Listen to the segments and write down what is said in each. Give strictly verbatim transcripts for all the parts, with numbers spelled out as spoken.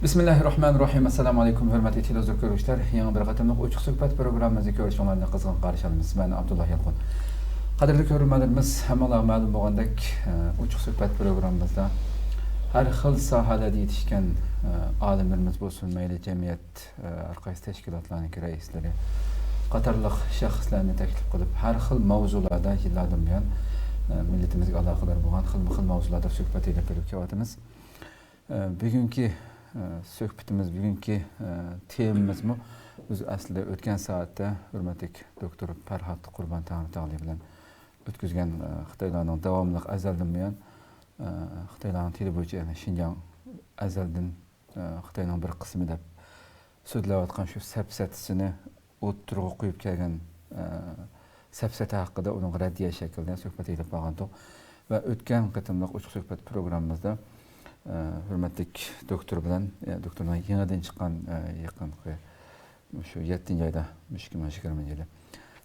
بىسمىللاھىررەھمانىررەھىم. ئەسسالامۇئەلەيكۇم، ھۆرمەتلىك تېلېۋىزور كۆرۈشلەر. يېڭى بىر قېتىملىق ئوچۇق سۆھبەت پروگراممىمىزنى كۆرۈشۈڭلارنى قىزغىن قارشى ئالىمىز. مەن ئابدۇللا يالقۇن. قەدىرلىك كۆرۈرمەنلىرىمىز، ھەممىڭلارغا مەلۇم بولغاندەك، ئوچۇق سۆھبەت پروگراممىمىزدا ھەر خىل ساھەلەردە يېتىشكەن ئالىملىرىمىز بولسۇن، مەيلى جەمئىيەت، ھەر قايسى تەشكىلاتلارنىڭ رەئىسلىرى قاتارلىق شەخسلەرنى تەكلىپ قىلىپ، ھەر خىل ماۋزۇلاردا يىللاردىن بۇيان مىللىتىمىزگە ئالاقىدار بولغان خىلمۇ خىل ماۋزۇلاردا سۆھبەت ئېلىپ بېرىپ كېلىۋاتىمىز. بۈگۈنكى سۆھبىتىمىز، بۈگۈنكى تېمىمىزمۇ بىز ئەسلىدە ئۆتكەن سائەتتە ھۆرمەتلىك دوكتور پەرھات قۇربان تەڭرىتاغلى بىلەن ئۆتكۈزگەن، خىتايلارنىڭ داۋاملىق ئەزەلدىن بۇيان خىتايلارنىڭ تىلى بويىچە، يەنى شىنجاڭ ئەزەلدىن خىتاينىڭ بىر قىسمى دەپ سۆزلەۋاتقان شۇ سەپسەتىسىنى ئوتتۇرىغا قويۇپ كەلگەن سەپسەتە ھەققىدە ئۇنىڭغا رەددىيە شەكلىدە سۆھبەت ئېلىپ بارغانىدۇق. ۋە ئۆتكەن قېتىملىق ئوچۇق سۆھبەت پروگراممىمىزدا ھۆرمەتلىك دوكتور بىلەن، دوكتورنىڭ يېڭىدىن چىققان، يېقىنقى شۇ يەتتىنچى ئايدا، مۇشۇ ئىككى مىڭ يىگىرمىنچى يىلى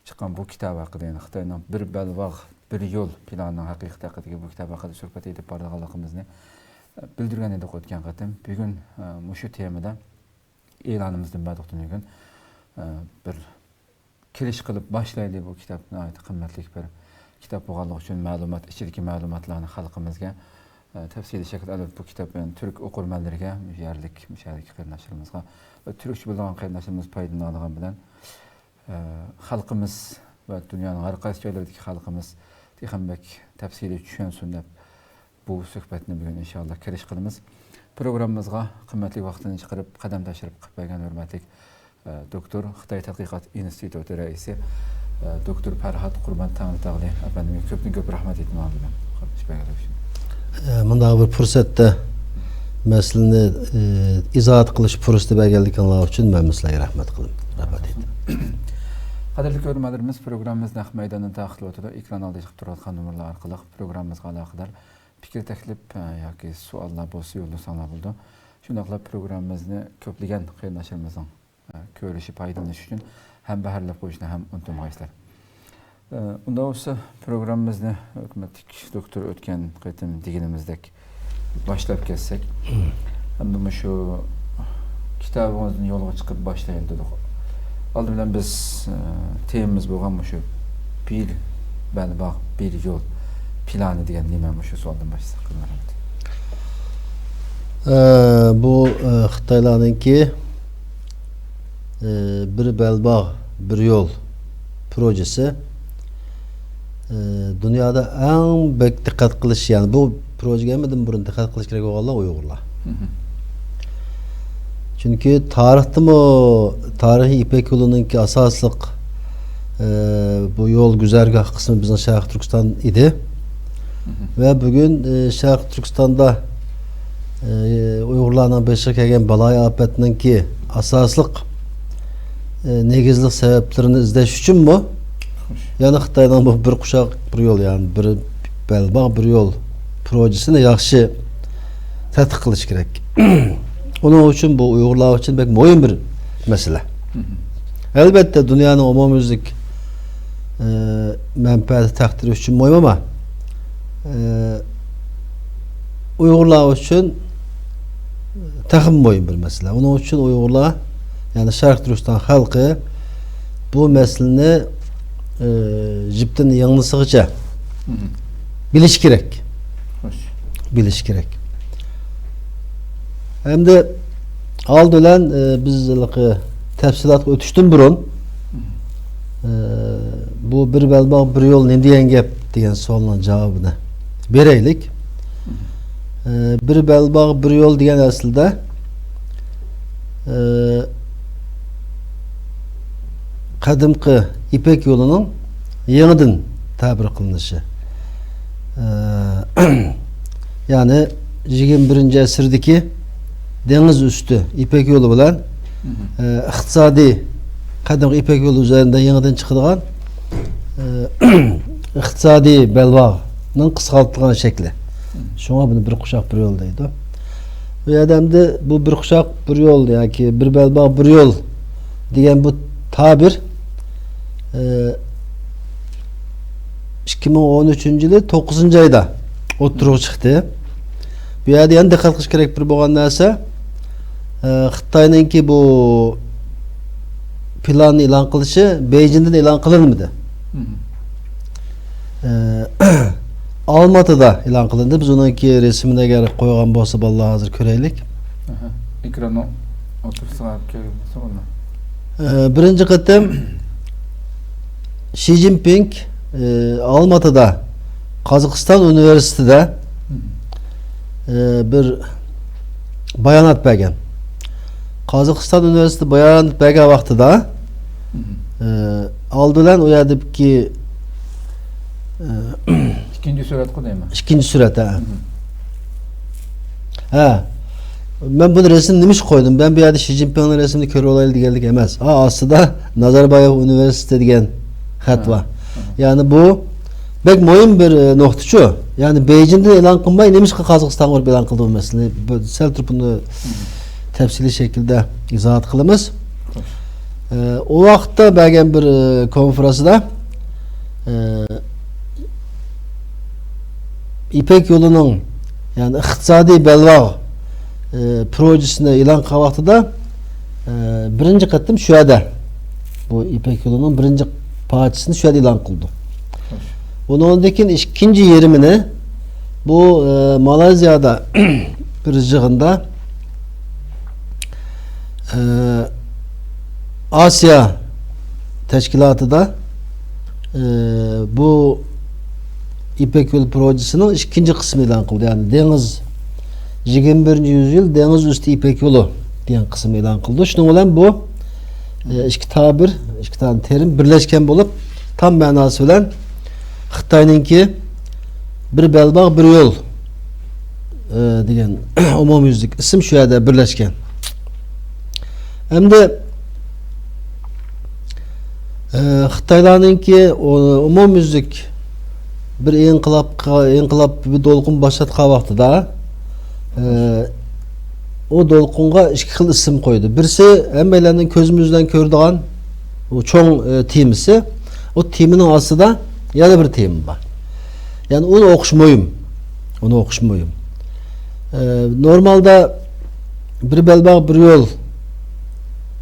چىققان بۇ كىتابى ھەققىدە، يەنى خىتاينىڭ بىر بەلباغ، بىر يول پىلانىنىڭ ھەقىقىتى ھەققىدىكى بۇ كىتاب ھەققىدە سۆھبەت ئېلىپ بارىدىغانلىقىمىزنى بىلدۈرگەن ئىدۇق ئۆتكەن قېتىم. بۈگۈن مۇشۇ تېمىدا ئېلانىمىزدىن بەردۇق تۈنۈگۈن بىر كىرىش قىلىپ باشلايلى. بۇ كىتاب ناھايىتى قىممەتلىك بىر كىتاب بولغانلىقى ئۈچۈن مەلۇمات، ئىچىدىكى مەلۇماتلارنى خەلقىمىزگە تەپسىلىي شەكىلدە، ئەلۋەتتە، بۇ كىتاب يەنە تۈرك ئوقۇرمەنلىرىگە، يەرلىك، مۇشۇ يەردىكى قېرىنداشلىرىمىزغا ۋە تۈركچە بىلىدىغان قېرىنداشلىرىمىز پايدىلىنىدىغان بىلەن، خەلقىمىز ۋە دۇنيانىڭ ھەر قايسى جايلىرىدىكى خەلقىمىز تېخىمۇ بەك تەپسىلىي چۈشەنسۇن دەپ، بۇ سۆھبەتنى بۈگۈن ئىنشاللا كىرىش قىلىمىز. پروگراممىمىزغا قىممەتلىك ۋاقتىنى چىقىرىپ، قەدەم تەشرىپ قىلىپ بەرگەن ھۆرمەتلىك، ئە، دوكتور، خىتاي تەتقىقات ئىنستىتۇتى رەئىسى، ئە، دوكتور پەرھات قۇربان تەڭرىتاغلى ئەپەندىمگە كۆپتىن كۆپ رەھمەت ئېيتىمەن دېمەن. قاتنىشىپ بەرگەنلىكى ئۈچۈن. ئە، مۇنداق بىر پۇرسەتتە مەسىلىنى، ئە، ئىزاھات قىلىش پۇرسىتى بەرگەنلىكىڭلار ئۈچۈن مەنمۇ سىلەرگە رەھمەت قىلىمەن. رەھمەت ئېيتىمەن. قەدىرلىك كۆرۈرمەنلىرىمىز، پروگراممىمىز نەق مەيداندىن تارقىتىلىۋاتىدۇ. ئېكران ئالدىدا چىقىپ تۇرۇۋاتقان نومۇرلار ئارقىلىق پروگراممىمىزغا ئالاقىدار پىكىر، تەكلىپ، ئە، ياكى سوئاللار بولسا يوللىساڭلار بولىدۇ. شۇنداقلا پروگراممىمىزنى كۆپلىگەن قېرىنداشلىرىمىزنىڭ، ئە، كۆرۈشى، پايدىلىنىشى ئۈچۈن ھەم بەھرىلەپ قويۇشنى ھەم ئۇنتۇمىغايسىلەر. ئە، ئۇنداق بولسا پروگراممىمىزنى ھۆرمەتلىك دوكتور ئۆتكەن قېتىم دېگىنىمىزدەك باشلاپ كەتسەك. ھەمدە مۇشۇ كىتابىڭىزدىن يولغا چىقىپ باشلايلى دېدۇق. ئالدى بىلەن بىز، ئە، تېمىمىز بولغان مۇشۇ بىر بەلباغ، بىر يول پىلانى دېگەن نېمە؟ مۇشۇ سوئالدىن باشلىساق، رەھمەت. ئە، بۇ، ئە، خىتايلارنىڭكى، ئە، بىر بەلباغ، بىر يول پروژىسى، ئە، دۇنيادا ئەڭ بەك دىققەت قىلىش، يەنى بۇ پروژىگە ھەممىدىن بۇرۇن دىققەت قىلىش كېرەك بولغانلار ئۇيغۇرلار. چۈنكى تارىختىمۇ، تارىخىي يىپەك يولىنىڭكى ئاساسلىق، ئە، بۇ يول گۈزەرگاھ قىسمى بىزنىڭ شەرقىي تۈركىستان ئىدى. ۋە بۈگۈن، ئە، شەرقىي تۈركىستاندا، ئە، ئۇيغۇرلارنىڭ بېشىغا كەلگەن بالايىئاپەتنىڭكى ئاساسلىق، ئە، نېگىزلىق سەۋەبلىرىنى ئىزدەش ئۈچۈنمۇ يەنە خىتاينىڭ بۇ بىر قۇشاق، بىر يول، يەنى بىر بەلباغ، بىر يول پروژىسىنى ياخشى تەتقىق قىلىش كېرەك. ئۇنىڭ ئۈچۈن بۇ ئۇيغۇرلار ئۈچۈن بەك مۇھىم بىر مەسىلە. ئەلۋەتتە، دۇنيانىڭ ئومۇميۈزلۈك، ئە، مەنپەئەتى، تەقدىرى ئۈچۈن مۇھىم، ئەمما، ئە، ئۇيغۇرلار ئۈچۈن تېخىمۇ مۇھىم بىر مەسىلە. ئۇنىڭ ئۈچۈن ئۇيغۇرلار، يەنى شەرقىي تۈركىستان خەلقى بۇ مەسىلىنى، ئە، جىپتىن يىڭنىسىغىچە بىلىشى كېرەك. بىلىشى كېرەك. ھەمدە ئالدى بىلەن، ئە، بىز ھېلىقى تەپسىلاتقا ئۆتۈشتىن بۇرۇن، ئە، بۇ بىر بەلباغ، بىر يول نېمە دېگەن گەپ دېگەن سوئالنىڭ جاۋابىنى بېرەيلىك. ئە، بىر بەلباغ، بىر يول دېگەن ئەسلىدە، ئە، قەدىمكى يىپەك يولىنىڭ يېڭىدىن تەبىر قىلىنىشى. ئە، يەنى يىگىرمە بىرىنچى ئەسىردىكى دېڭىز ئۈستى يىپەك يولى بىلەن، ئە، ئىقتىسادىي، قەدىمكى يىپەك يولى ئۈزەرىندە يېڭىدىن چىقىدىغان، ئە، ئىقتىسادىي بەلباغنىڭ قىسقارتىلغان شەكلى. شۇڭا بۇنى بىر قۇشاق، بىر يول دەيدۇ. بۇ يەردە ئەمدى بۇ بىر قۇشاق، بىر يول ياكى بىر بەلباغ، بىر يول دېگەن بۇ تابىر، ئە، ئىككى مىڭ ئون ئۈچىنچى يىلى توققۇزىنچى ئايدا ئوتتۇرىغا چىقتى. بۇ يەردە يەنە دىققەت قىلىش كېرەك بىر بولغان نەرسە، ئە، خىتاينىڭكى بۇ پىلاننى ئېلان قىلىشى بېيجىڭدىن ئېلان قىلىنمىدى. مم. ئە، ئالماتىدا ئېلان قىلىندى. بىز ئۇنىڭكى رەسىمىنى ئەگەر قويغان بولسا، بالىلار ھازىر كۆرەيلىك. ئاھا، ئېكراننىڭ ئوتتۇرىسىغا ئېلىپ كەلگەن بولسا بولىدۇ. ئە، بىرىنچى قېتىم شى جىنپىڭ، ئە، ئالماتىدا قازاقىستان ئۇنىۋېرسىتېتىدا، مم. ئە، بىر بايانات بەرگەن. قازاقىستان ئۇنىۋېرسىتېتى بايانات بەرگەن ۋاقتىدا، مم. ئە، ئالدى بىلەن ئۇ يەردىكى، ئە، ئىككىنچى سۈرەتقۇ دەيمەن. ئىككىنچى سۈرەت، ھە. مم. ھە. مەن بۇنى رەسىمنى نېمە ئۈچۈن قويدۇم؟ مەن بۇ يەردە شى جىنپىڭنىڭ رەسىمىنى كۆرۈۋالايلى دېگەنلىك ئەمەس. ھە، ئاستىدا نازاربايېۋ ئۇنىۋېرسىتېتى دېگەن خەت ھە. بار. ھە. يەنى بۇ بەك مۇھىم بىر، ئە، نۇقتىچۇ. يەنى بېيجىڭدىن ئېلان قىلماي، نېمىشقا قازاقىستانغا بېرىپ ئېلان قىلدى بۇ مەسىلىنى؟ بۇ سەل تۇرۇپ بۇنى مم. تەپسىلىي شەكىلدە ئىزاھات قىلىمىز. خوش. ئە، ئۇ ۋاقىتتا بەرگەن بىر، ئە، كونفېرانسدا، ئە، يىپەك يولىنىڭ، يەنى ئىقتىسادىي بەلباغ، ئە، پروژىسىنى ئېلان قىلغان ۋاقتىدا، ئە، بىرىنچى قېتىم شۇ يەردە، بۇ يىپەك يولىنىڭ بىرىنچى پارچىسىنى شۇ يەردە ئېلان قىلدى. خوش. ئۇنىڭدىن كېيىن ئىككىنچى يېرىمىنى بۇ، ئە، مالايزىيادا بىر يىغىندا، ئە، ئاسىيا تەشكىلاتىدا، ئە، بۇ يىپەك يولى پروژىسىنىڭ ئىككىنچى قىسمى ئېلان قىلدى. يەنى دېڭىز، يىگىرمە بىرىنچى يۈز يىل دېڭىز ئۈستى يىپەك يولى دېگەن قىسىم ئېلان قىلدى. شۇنىڭ بىلەن بۇ، ئە، ئىككى تەبىر، ئىككى تەبىر تېرىم بىرلەشكەن بولۇپ، تام مەناسى بىلەن خىتاينىڭكى بىر بەلباغ، بىر يول، ئە، دېگەن ئومۇميۈزلۈك ئىسىم شۇ يەردە بىرلەشكەن. ئەمدى، ئە، خىتايلارنىڭكى ئو-، ئومۇميۈزلۈك بىر ئىنقىلابقا، ئىنقىلاب بىر دولقۇن باشلاتقان ۋاقتىدا، ئە، ئۇ دولقۇنغا ئىككى خىل ئىسىم قويدى. بىرسى ھەممەيلەننىڭ كۆزىمىز بىلەن كۆرىدىغان ئۇ چوڭ، ئە، تېمىسى. ئۇ تېمىنىڭ ئاستىدا يەنە بىر تېما بار. يەنى ئۇنى ئوقۇش مۇھىم. ئۇنى ئوقۇش مۇھىم. ئە، نورمالدا بىر بەلباغ، بىر يول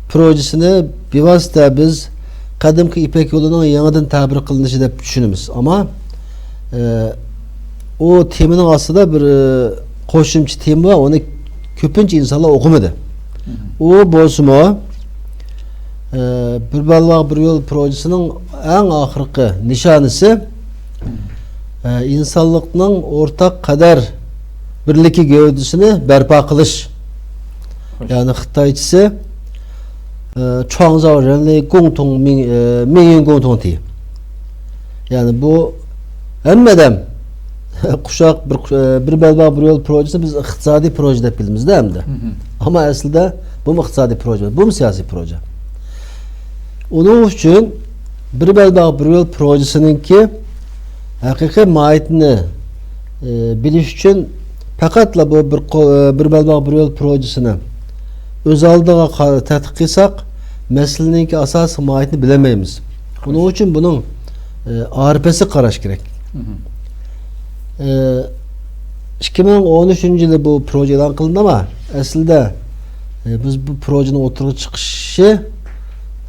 پروژىسىنى بىۋاسىتە بىز قەدىمكى يىپەك يولىنىڭ يېڭىدىن تەبىر قىلىنىشى دەپ چۈشىنىمىز. ئەمما، ئە، ئۇ تېمىنىڭ ئاستىدا بىر، ئە، قوشۇمچە تېما بار، ئۇنى كۆپىنچە ئىنسانلار ئوقۇمىدى. مم. ئۇ بولسىمۇ، ئە، بىر بەلباغ، بىر يول پروژىسىنىڭ ئەڭ ئاخىرقى نىشانىسى، مم. ئە، ئىنسانلىقنىڭ ئورتاق قەدەر بىرلىكى گەۋدىسىنى بەرپا قىلىش. خوش. يەنى خىتايچىسى، ئە، چۇاڭزاۋ رېنلى گۇڭتۇڭ مىڭ، ئە، مىڭيىن گۇڭتۇڭ تى. يەنى بۇ ھەممە ئادەم قۇشاق بىر، ئە، بىر بەلباغ، بىر يول پروژىسىنى بىز ئىقتىسادىي پروژە دەپ بىلىمىزدە ئەمدى. مم. ئەمما ئەسلىدە بۇمۇ ئىقتىسادىي پروژە، بۇمۇ سىياسىي پروژە. ئۇنىڭ ئۈچۈن بىر بەلباغ، بىر يول پروژىسىنىڭكى ھەقىقىي ماھىيىتىنى، ئى، بىلىش ئۈچۈن پەقەتلا بۇ بىر قو-، بىر بەلباغ، بىر يول پروژىسىنى ئۆز ئالدىغا قا-، تەتقىق قىلساق، مەسىلىنىڭكى ئاساسىي ماھىيىتىنى بىلەلمەيمىز. ئۇنىڭ ئۈچۈن بۇنىڭ، ئى، ئارپىسىغا قاراش كېرەك. مم. ئى، ئىككى مىڭ ئون ئۈچىنچى يىلى بۇ پروژە ئېلان قىلىندى، ئەمما ئەسلىدە، ئى، بىز بۇ پروژىنىڭ ئوتتۇرىغا چىقىشى،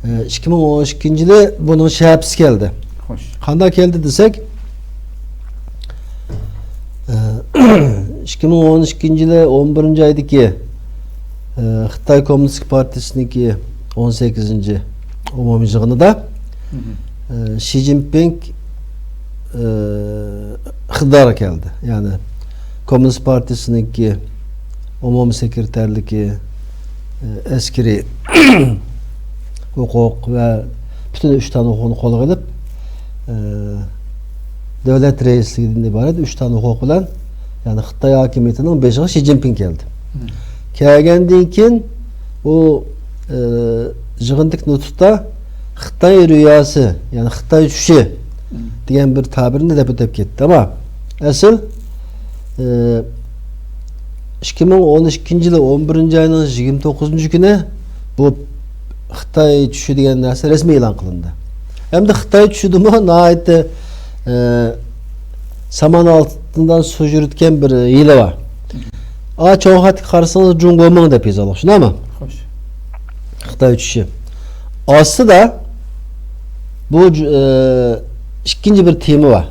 ئى، ئىككى مىڭ ئون ئىككىنچى يىلى بۇنىڭ شەپىسى كەلدى. خوش. قانداق كەلدى دېسەك، ئى، ئىككى مىڭ ئون ئىككىنچى يىلى ئون بىرىنچى ئايدىكى، ئى، خىتاي كوممۇنىستىك پارتىيىسىنىڭكى ئون سەككىزىنچى ئومۇمىي يىغىنىدا، مم. ئى، شى جىنپىڭ، ئى، ئىقتىدارغا كەلدى. يەنى كوممۇنىست پارتىيىسىنىڭكى ئومۇمىي سېكرېتارلىقى، ئى، ئەسكىرىي ھوقۇق ۋە پۈتۈن ئۈچ دانە ھوقۇقنى قولغا ئېلىپ، ئى، دۆلەت رەئىسلىكىدىن ئىبارەت ئۈچ دانە ھوقۇق بىلەن، يەنى خىتاي ھاكىمىيىتىنىڭ بېشىغا شى جىنپىڭ كەلدى. مم. كەلگەندىن كېيىن ئۇ، ئى، يىغىندىكى نۇتۇقتا خىتاي رۇياسى، يەنى خىتاي چۈشى مم. دېگەن بىر تەبىرنى دەپ ئۆتۈپ كەتتى. ئەمما ئەسلى، ئى، ئىككى مىڭ ئون ئىككىنچى يىلى ئون بىرىنچى ئاينىڭ يىگىرمە توققۇزىنچى كۈنى بۇ خىتاي چۈشى دېگەن نەرسە رەسمىي ئېلان قىلىندى. ئەمدى خىتاي چۈشىدىمۇ ناھايىتى، ئى، سامان ئالتۇندىن سۇ يۈرۈتكەن بىر ھىيلە بار. ئا، چوڭ خەتكە قارىسىڭىز، جۇڭگومىڭ دەپ يېزىلغان، شۇنداقمۇ؟ خوش. خىتاي چۈشى. ئاستىدا بۇ جۇ-، ئە، ئىككىنچى بىر تېما بار.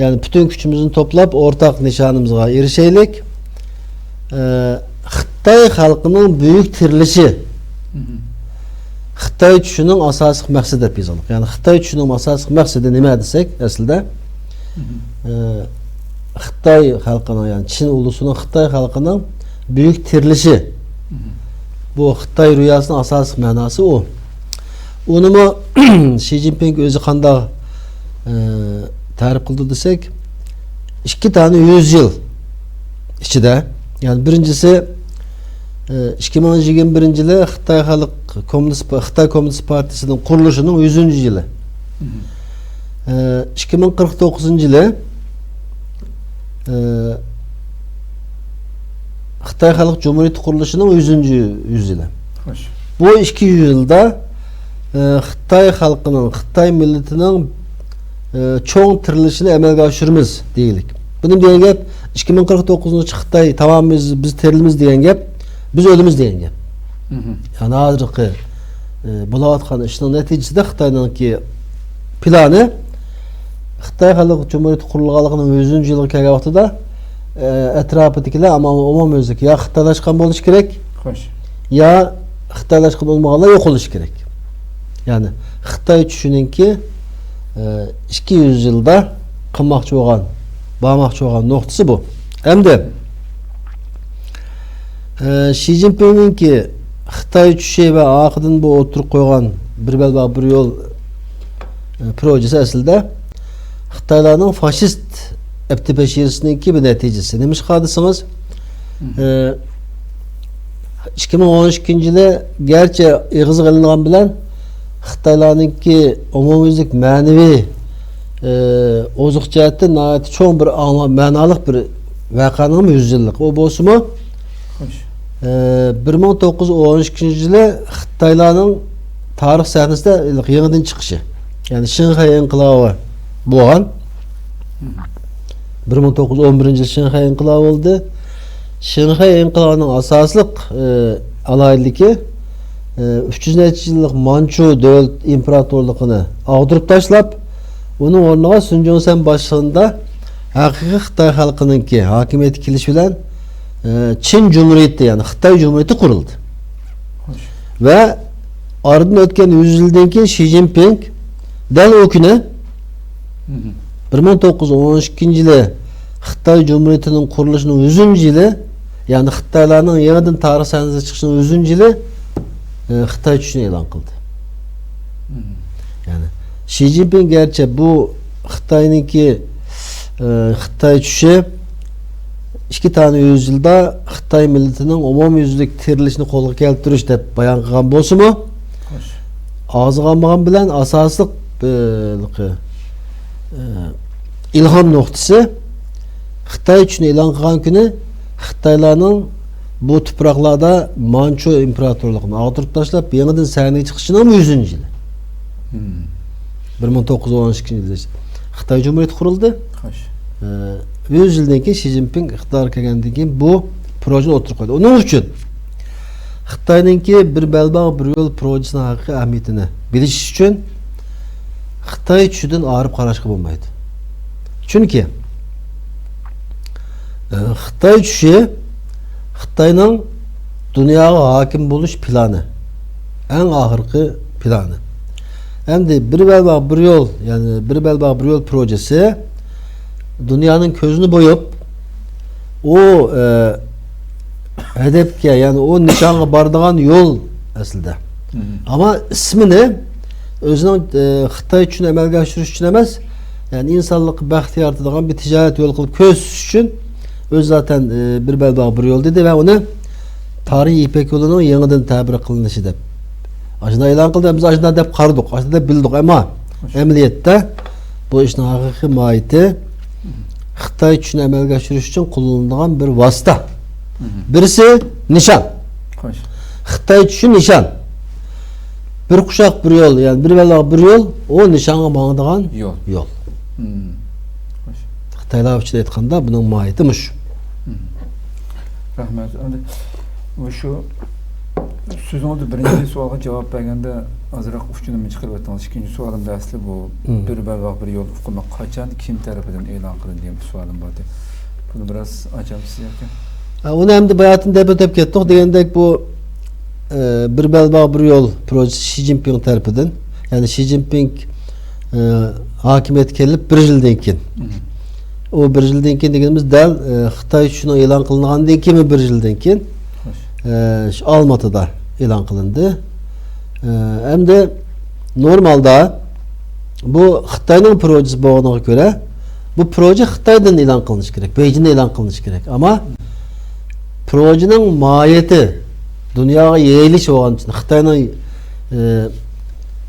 يەنى پۈتۈن كۈچىمىزنى توپلاپ، ئورتاق نىشانىمىزغا ئېرىشەيلىك. ئە، خىتاي خەلقىنىڭ بۈيۈك تىرىلىشى. مم. خىتاي چۈشىنىڭ ئاساسلىق مەقسىتى دەپ يېزىلغان. يەنى خىتاي چۈشىنىڭ ئاساسلىق مەقسىتى نېمە دېسەك، ئەسلىدە، مم. ئە، خىتاي خەلقىنىڭ، يەنى چىن ئۇلۇسىنىڭ خىتاي خەلقىنىڭ بۈيۈك تىرىلىشى. مم. بۇ خىتاي رۇياسىنىڭ ئاساسلىق مەناسى ئۇ. ئۇنىمۇ شى جىنپىڭ ئۆزى قانداق، ئە، تەرىپ قىلدى دېسەك، ئىككى دانە يۈز يىل ئىچىدە، يەنى بىرىنچىسى، ئە، ئىككى مىڭ يىگىرمە بىرىنچى يىلى خىتاي خەلق كوممۇنىست، خىتاي كوممۇنىست پارتىيىسىنىڭ قۇرۇلۇشىنىڭ يۈزىنچى يىلى. مم. ئە، ئىككى مىڭ قىرىق توققۇزىنچى يىلى، ئە، خىتاي خەلق جۇمھۇرىيىتى قۇرۇلۇشىنىڭ يۈزىنچى يۈز يىلى. خوش. بۇ ئىككى يۈز يىلدا، ئە، خىتاي خەلقىنىڭ، خىتاي مىللىتىنىڭ، ئە، چوڭ تىرىلىشىنى ئەمەلگە ئاشۇرىمىز دېگىلىك. بۇنى دېگەن گەپ، ئىككى مىڭ قىرىق توققۇزىنچى خىتاي تامامىمىز، بىز تىرىلىمىز دېگەن گەپ، بىز ئۆلىمىز دېگەن گەپ. مم. يەنى ھازىرقى، ئە، بولۇۋاتقان ئىشنىڭ نەتىجىسىدە خىتاينىڭكى پىلانى، خىتاي خەلق جۇمھۇرىيىتى قۇرۇلغانلىقىنىڭ يۈزىنچى يىلىغا كەلگەن ۋاقتىدا، ئە، ئەتراپىدىكىلەر ئامان ئومۇميۈزلۈك يا خىتايلاشقان بولۇشى كېرەك، خوش. يا خىتايلاشقان بولمىغانلار يوقىلىشى كېرەك. يەنى خىتاي چۈشىنىڭكى، ئە، ئىككى يۈز يىلدا قىلماقچى بولغان، بارماقچى بولغان نۇقتىسى بۇ. ئەمدى، ئە، شى جىنپىڭنىڭكى خىتاي چۈشى ۋە ئارقىدىن بۇ ئوتتۇرىغا قويغان بىر بەلباغ بىر يول، ئە، پروژىسى ئەسلىدە خىتايلارنىڭ فاشىست ئەپتىپەشىرىسىنىڭكى بىر نەتىجىسى. نېمىشقا دېسىڭىز، مم. ئە، ئىككى مىڭ ئون ئىككىنچى يىلى گەرچە ئېغىزغا ئېلىنغان بىلەن خىتايلارنىڭكى ئومۇميۈزلۈك مەنىۋى، ئە، ئوزۇق جەھەتتىن ناھايىتى چوڭ بىر ئاڭلا-، مەنالىق بىر ۋەقەنىڭ يۈز يىللىقى. ئۇ بولسىمۇ، خوش. ئە، بىر مىڭ توققۇز يۈز ئون ئىككىنچى يىلى خىتايلارنىڭ تارىخ سەھنىسىدە يېڭىدىن چىقىشى. يەنى شىنخەي ئىنقىلابى بولغان. مم. بىر مىڭ توققۇز يۈز ئون بىرىنچى يىل شىنخەي ئىنقىلابى بولدى. شىنخەي ئىنقىلابىنىڭ ئاساسلىق، ئى، ئالاھىدىلىكى، ئى، ئۈچ يۈز نەچچە يىللىق مانچۇ دۆلەت ئىمپېراتورلۇقىنى ئاغدۇرۇپ تاشلاپ، ئۇنىڭ ئورنىغا سۈن جۇڭسەن باشچىلىقىدا ھەقىقىي خىتاي خەلقىنىڭكى ھاكىمىيەتكە كېلىشى بىلەن، ئى، چىن جۇمھۇرىيىتى، يەنى خىتاي جۇمھۇرىيىتى قۇرۇلدى. خوش. ۋە ئارىدىن ئۆتكەن يۈز يىلدىن كېيىن شى جىنپىڭ دەل ئۇ كۈنى، مم. بىر مىڭ توققۇز يۈز ئون ئىككىنچى يىلى خىتاي جۇمھۇرىيىتىنىڭ قۇرۇلۇشىنىڭ يۈزىنچى يىلى، يەنى خىتايلارنىڭ يېڭىدىن تارىخ سەھنىسىگە چىقىشىنىڭ يۈزىنچى يىلى، ئى، خىتاي چۈشىنى ئېلان قىلدى. مم. يەنى شى جىنپىڭ گەرچە بۇ خىتاينىڭكى، ئى، خىتاي چۈشى ئىككى دانە يۈز يىلدا خىتاي مىللىتىنىڭ ئومۇميۈزلۈك تىرىلىشىنى قولغا كەلتۈرۈش دەپ بايان قىلغان بولسىمۇ، خوش. ئاغزىغا ئالمىغان بىلەن ئاساسلىق، ئى، ئى، ئىلھام نۇقتىسى خىتاي چۈشىنى ئېلان قىلغان كۈنى خىتايلارنىڭ بۇ تۇپراقلاردا مانچۇ ئىمپېراتورلۇقىنى ئاغدۇرۇپ تاشلاپ، يېڭىدىن سەھنىگە چىقىشىنىڭ يۈزىنچى يىلى. مم. بىر مىڭ توققۇز يۈز ئون ئىككىنچى يىلى خىتاي جۇمھۇرىيىتى قۇرۇلدى. خوش. ئە، يۈز يىلدىن كېيىن شى جىنپىڭ ئىقتىدارغا كەلگەندىن كېيىن بۇ پروژېنى ئوتتۇرىغا قويدى. ئۇنىڭ ئۈچۈن خىتاينىڭكى بىر بەلباغ، بىر يول پروژىسىنىڭ ھەقىقىي ئەھمىيىتىنى بىلىش ئۈچۈن خىتاي چۈشىدىن ئايرىپ قاراشقا بولمايدۇ. چۈنكى، ئە، خىتاي چۈشى خىتاينىڭ دۇنياغا ھاكىم بولۇش پىلانى، ئەڭ ئاخىرقى پىلانى. ئەمدى بىر بەلباغ، بىر يول، يەنى بىر بەلباغ، بىر يول پروژېسى دۇنيانىڭ كۆزىنى بوياپ، ئۇ، ئە، ھەدەپكە، يەنى ئۇ نىشانغا بارىدىغان يول ئەسلىدە. مم. ئەمما ئىسمىنى ئۆزىنىڭ، ئە، خىتاي چۈشىنى ئەمەلگە ئاشۇرۇش ئۈچۈن ئەمەس، يەنى ئىنسانلىققا بەخت يارىتىدىغان بىر تىجارەت يولى قىلىپ كۆرسىتىش ئۈچۈن ئۆزى زاتەن، ئە، بىر بەلباغ، بىر يول دېدى ۋە ئۇنى تارىخىي يىپەك يولىنىڭ يېڭىدىن تەبىر قىلىنىشى دەپ ئاشۇنداق ئېلان قىلدى. بىز ئاشۇنداق دەپ قارىدۇق، ئاشۇنداق دەپ بىلدۇق. ئەمما ئەمەلىيەتتە بۇ ئىشنىڭ ھەقىقىي ماھىيىتى خىتاي چۈشىنى ئەمەلگە ئاشۇرۇش ئۈچۈن قوللىنىدىغان بىر ۋاسىتە. مم. بىرسى نىشان. خوش. خىتاي چۈشى نىشان. بىر قۇشاق بىر يول، يەنى بىر بەلباغ بىر يول، ئۇ نىشانغا ماڭىدىغان يول. يول. مم. خوش. خىتايلار ئۈچۈن ئېيتقاندا بۇنىڭ ماھىيىتى مۇشۇ. مم. رەھمەت. ئەمدى مۇشۇ سۆزىڭىزدە بىرىنچى سوئالغا جاۋاب بەرگەندە ئازراق ئۇچۇنى چىقىرىۋەتتىڭىز. ئىككىنچى سوئالىمدا ئەسلى بۇ مم. بىر بەلباغ بىر يول ئۇقۇمى قاچان، كىم تەرىپىدىن ئېلان قىلىندى دېگەن بىر سوئالىم بار ئىدى. بۇنى بىراز ئاچامسىز ياكى؟ ھە، ئۇنى ئەمدى باياتىن دەپ ئۆتۈپ كەتتۇق. دېگەندەك بۇ، ئە، بىر بەلباغ بىر يول پروژېسى شى جىنپىڭ تەرىپىدىن، يەنى شى جىنپىڭ، ئە، ھاكىمىيەتكە كېلىپ بىر يىلدىن كېيىن. مم. ئۇ بىر يىلدىن كېيىن دېگىنىمىز دەل، ئە، خىتاي چۈشىنىڭ ئېلان قىلىنغاندىن كېيىنمۇ بىر يىلدىن كېيىن، خوش. ئە، شۇ ئالماتىدا ئېلان قىلىندى. ئە، ئەمدى نورمالدا بۇ خىتاينىڭ پروژېسى بولغىنىغا كۆرە، بۇ پروژە خىتايدىن ئېلان قىلىنىشى كېرەك، بېيجىڭدىن ئېلان قىلىنىشى كېرەك. ئەمما پروژىنىڭ ماھىيىتى دۇنياغا يېيىلىش بولغان ئۈچۈن، خىتاينىڭ، ئە،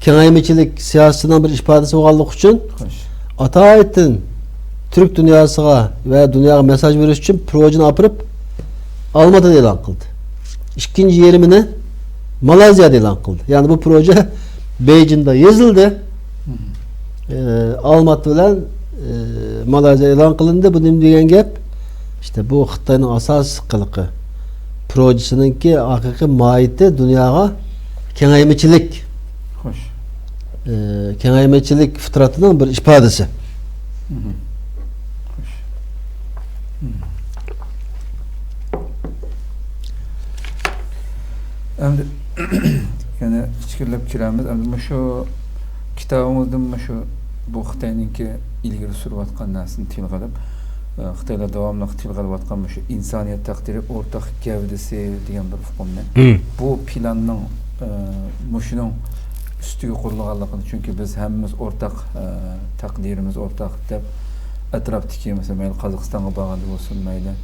كېڭەيمىچىلىك سىياسىتىنىڭ بىر ئىپادىسى بولغانلىقى ئۈچۈن، خوش. ئاتايىتىن تۈرك دۇنياسىغا ۋە دۇنياغا مېساج بېرىش ئۈچۈن پروژىنى ئاپىرىپ، ئالماتىدا ئېلان قىلدى. ئىككىنچى يېرىمىنى مالايزىيادا ئېلان قىلدى. يەنى بۇ پروژە بېيجىڭدا يېزىلدى. مم. ئە، ئالماتى بىلەن، ئە، مالايزىيا ئېلان قىلىندى. بۇ نېمە دېگەن گەپ؟ ئىشتە بۇ خىتاينىڭ ئاساسىي قىلىقى. پروژىسىنىڭكى ھەقىقىي ماھىيىتى دۇنياغا كېڭەيمىچىلىك. خوش. ئە، كېڭەيمىچىلىك فىترىتىنىڭ بىر ئىپادىسى. مم. خوش. مم. ئەمدى يەنە ئىچكىرىلەپ كىرەمىز. ئەمدى مۇشۇ كىتابىڭىزدىمۇ مۇشۇ بۇ خىتاينىڭكى ئىلگىرى سۈرۈۋاتقان نەرسىنى تىلغا ئېلىپ، ئە، خىتايلار داۋاملىق تىلغا ئېلىۋاتقان مۇشۇ ئىنسانىيەت تەقدىرى ئورتاق گەۋدىسى دېگەن بىر ئۇقۇمنى. مم. بۇ پىلاننىڭ، ئە، مۇشۇنىڭ ئۈستىگە قۇرۇلغانلىقىنى، چۈنكى بىز ھەممىمىز ئورتاق، ئە، تەقدىرىمىز ئورتاق دەپ، ئەتراپتىكى، مەسىلەن، مەيلى قازاقىستانغا بارغاندا بولسۇن، مەيلى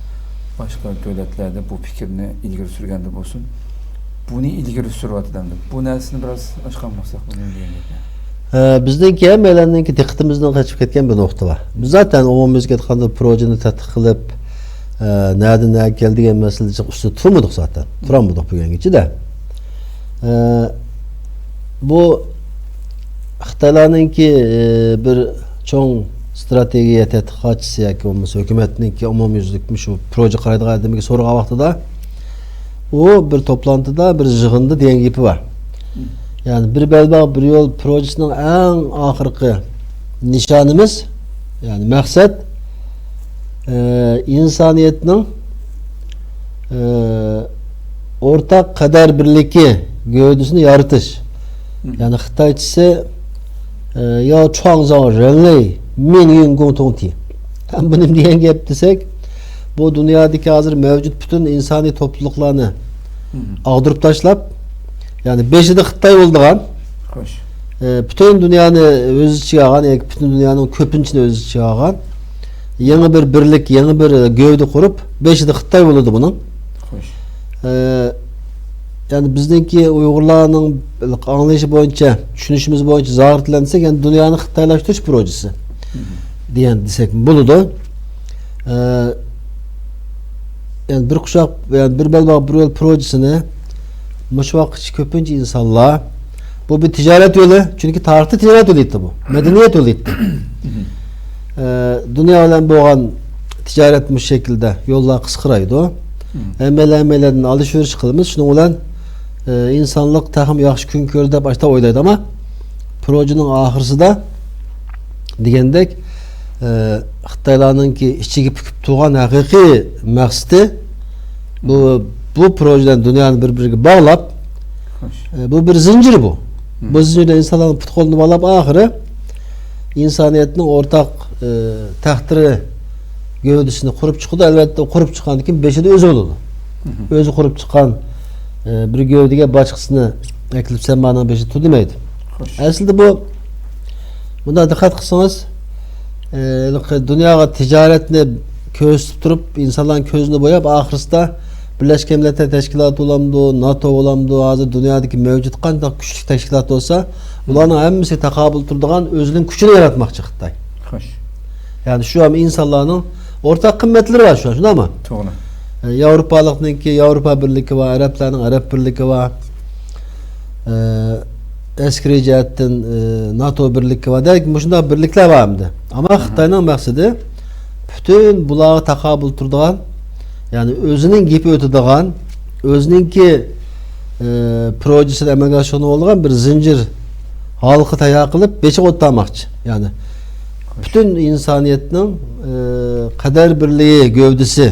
باشقا دۆلەتلەردە بۇ پىكىرنى ئىلگىرى سۈرگەندە بولسۇن، بۇنى ئىلگىرى سۈرۈۋاتىدۇ ئەمدى. بۇ نەرسىنى بىراز ئاشقان بولساق بولىدۇ دېگەن گەپنى. ئە، بىزنىڭكى ھەممەيلەننىڭكى دىققىتىمىزدىن قېچىپ كەتكەن بىر نۇقتا بار. بىز زاتەن ئومۇميۈزلۈك ئېيتقاندا پروژېنى تەتقىق قىلىپ، ئە، نەدىن نەگە كەل دېگەن مەسىلىدە جىق ئۈستىدە تۇرمىدۇق زاتەن. تۇرالمىدۇق بۈگۈنگىچە-دە. ئە، بۇ خىتايلارنىڭكى، ئە، بىر چوڭ ئىستراتېگىيە تەتقىقاتچىسى ياكى بولمىسا ھۆكۈمەتنىڭكى ئومۇميۈزلۈك مۇشۇ پروژېگە قارايدىغان ئادىمىگە سورىغان ۋاقتىدا، ئۇ بىر توپلانتىدا، بىر يىغىندا دېگەن گېپى بار. يەنى بىر بەلباغ بىر يول پروژېسىنىڭ ئەڭ ئاخىرقى نىشانىمىز، يەنى مەقسەت، ئە، ئىنسانىيەتنىڭ، ئە، ئورتاق قەدەر بىرلىكى گەۋدىسىنى يارىتىش. مم. يەنى خىتايچىسى، ئە، 要创造人类命运共同体. ھەم بۇ نېمە دېگەن گەپ دېسەك، بۇ دۇنيادىكى ھازىر مەۋجۇت پۈتۈن ئىنسانىي توپلۇقلارنى مم. ئاغدۇرۇپ تاشلاپ، يەنى بېشىدا خىتاي بولىدىغان، خوش. ئە، پۈتۈن دۇنيانى ئۆز ئىچىگە ئالغان، ياكى پۈتۈن دۇنيانىڭ كۆپىنچىسىنى ئۆز ئىچىگە ئالغان يېڭى بىر بىرلىك، يېڭى بىر گەۋدە قۇرۇپ، بېشىدا خىتاي بولىدۇ بۇنىڭ. خوش. ئە، يەنى بىزنىڭكى ئۇيغۇرلارنىڭ ئاڭلىشى بويىچە، چۈشىنىشىمىز بويىچە زاغرىتلەن دېسەك، يەنى دۇنيانى خىتايلاشتۇرۇش پروژېسى مم. دېگەن دېسەك بولىدۇ. ئە، يەنى بىر قۇشاق، يەنى بىر بەلباغ بىر يول پروژېسىنى مۇشۇ ۋاقىتقىچە كۆپىنچە ئىنسانلار، بۇ بىر تىجارەت يولى، چۈنكى تارىختا تىجارەت يولى ئىدى بۇ، مەدەنىيەت يولى ئىدى. ئە، دۇنيا بىلەن بولغان تىجارەت مۇشۇ شەكىلدە يوللار قىسقىرايدۇ. مم. ھەممەيلەن ھەممەيلەندىن ئالىشۋېرىش قىلىمىز. شۇنىڭ بىلەن، ئە، ئىنسانلىق تېخىمۇ ياخشى كۈن كۆرىدۇ دەپ ئاشتا ئويلايدۇ. ئەمما پروژېنىڭ ئاخىرسىدا دېگەندەك، ئە، خىتايلارنىڭكى ئىچىگە پۈكۈپ تۇرغان ھەقىقىي مەقسىتى بۇ، بۇ پروژە بىلەن دۇنيانى بىر-بىرىگە باغلاپ، خوش. ئە، بۇ بىر زىنجىر بۇ. مم. بۇ زىنجىردا ئىنسانلارنىڭ پۇت-قولىنى باغلاپ، ئاخىرى ئىنسانىيەتنىڭ ئورتاق، ئە، تەقدىرى گەۋدىسىنى قۇرۇپ چىقىدۇ. ئەلۋەتتە، قۇرۇپ چىققاندىن كېيىن بېشىدا ئۆزى بولىدۇ. مم. ئۆزى قۇرۇپ چىققان، ئە، بىر گەۋدىگە باشقىسىنى ئەكېلىپ، سەن مانىڭ بېشىدا تۇر دېمەيدۇ. خوش. ئەسلىدە بۇ، بۇنداق دىققەت قىلسىڭىز، ئە، ھېلىقى دۇنياغا تىجارەتنى كۆرسىتىپ تۇرۇپ، ئىنسانلارنىڭ كۆزىنى بوياپ، ئاخىرسىدا بىرلەشكەن مىللەتلەر تەشكىلاتى بولامدۇ، ناتو بولامدۇ، ھازىر دۇنيادىكى مەۋجۇت قانداق كۈچلۈك تەشكىلات بولسا، بۇلارنىڭ ھەممىسىگە تاقابىل تۇرىدىغان ئۆزىنىڭ كۈچىنى ياراتماقچى خىتاي. خوش. يەنى شۇ ھەم ئىنسانلارنىڭ ئورتاق قىممەتلىرى بار شۇ، شۇنداقمۇ؟ توغرا. ئە، ياۋروپالىقنىڭكى ياۋروپا بىرلىكى بار، ئەرەبلەرنىڭ ئەرەب بىرلىكى بار، ئە، ئەسكىرىي جەھەتتىن، ئە، ناتو بىرلىكى بار. دەل مۇشۇنداق بىرلىكلەر بار ئەمدى. ئەمما ئاھا. خىتاينىڭ مەقسىتى پۈتۈن بۇلارغا تاقابىل تۇرىدىغان يەنى ئۆزىنىڭ گېپى ئۆتىدىغان، ئۆزىنىڭكى، ئى، پروژېسىنى ئەمەلگە ئاشۇرغىلى بولىدىغان بىر زىنجىر ھالقا تەييار قىلىپ، بېشىغا ئوتتۇرماقچى. يەنى پۈتۈن ئىنسانىيەتنىڭ، ئى، قەدەر بىرلىكى گەۋدىسى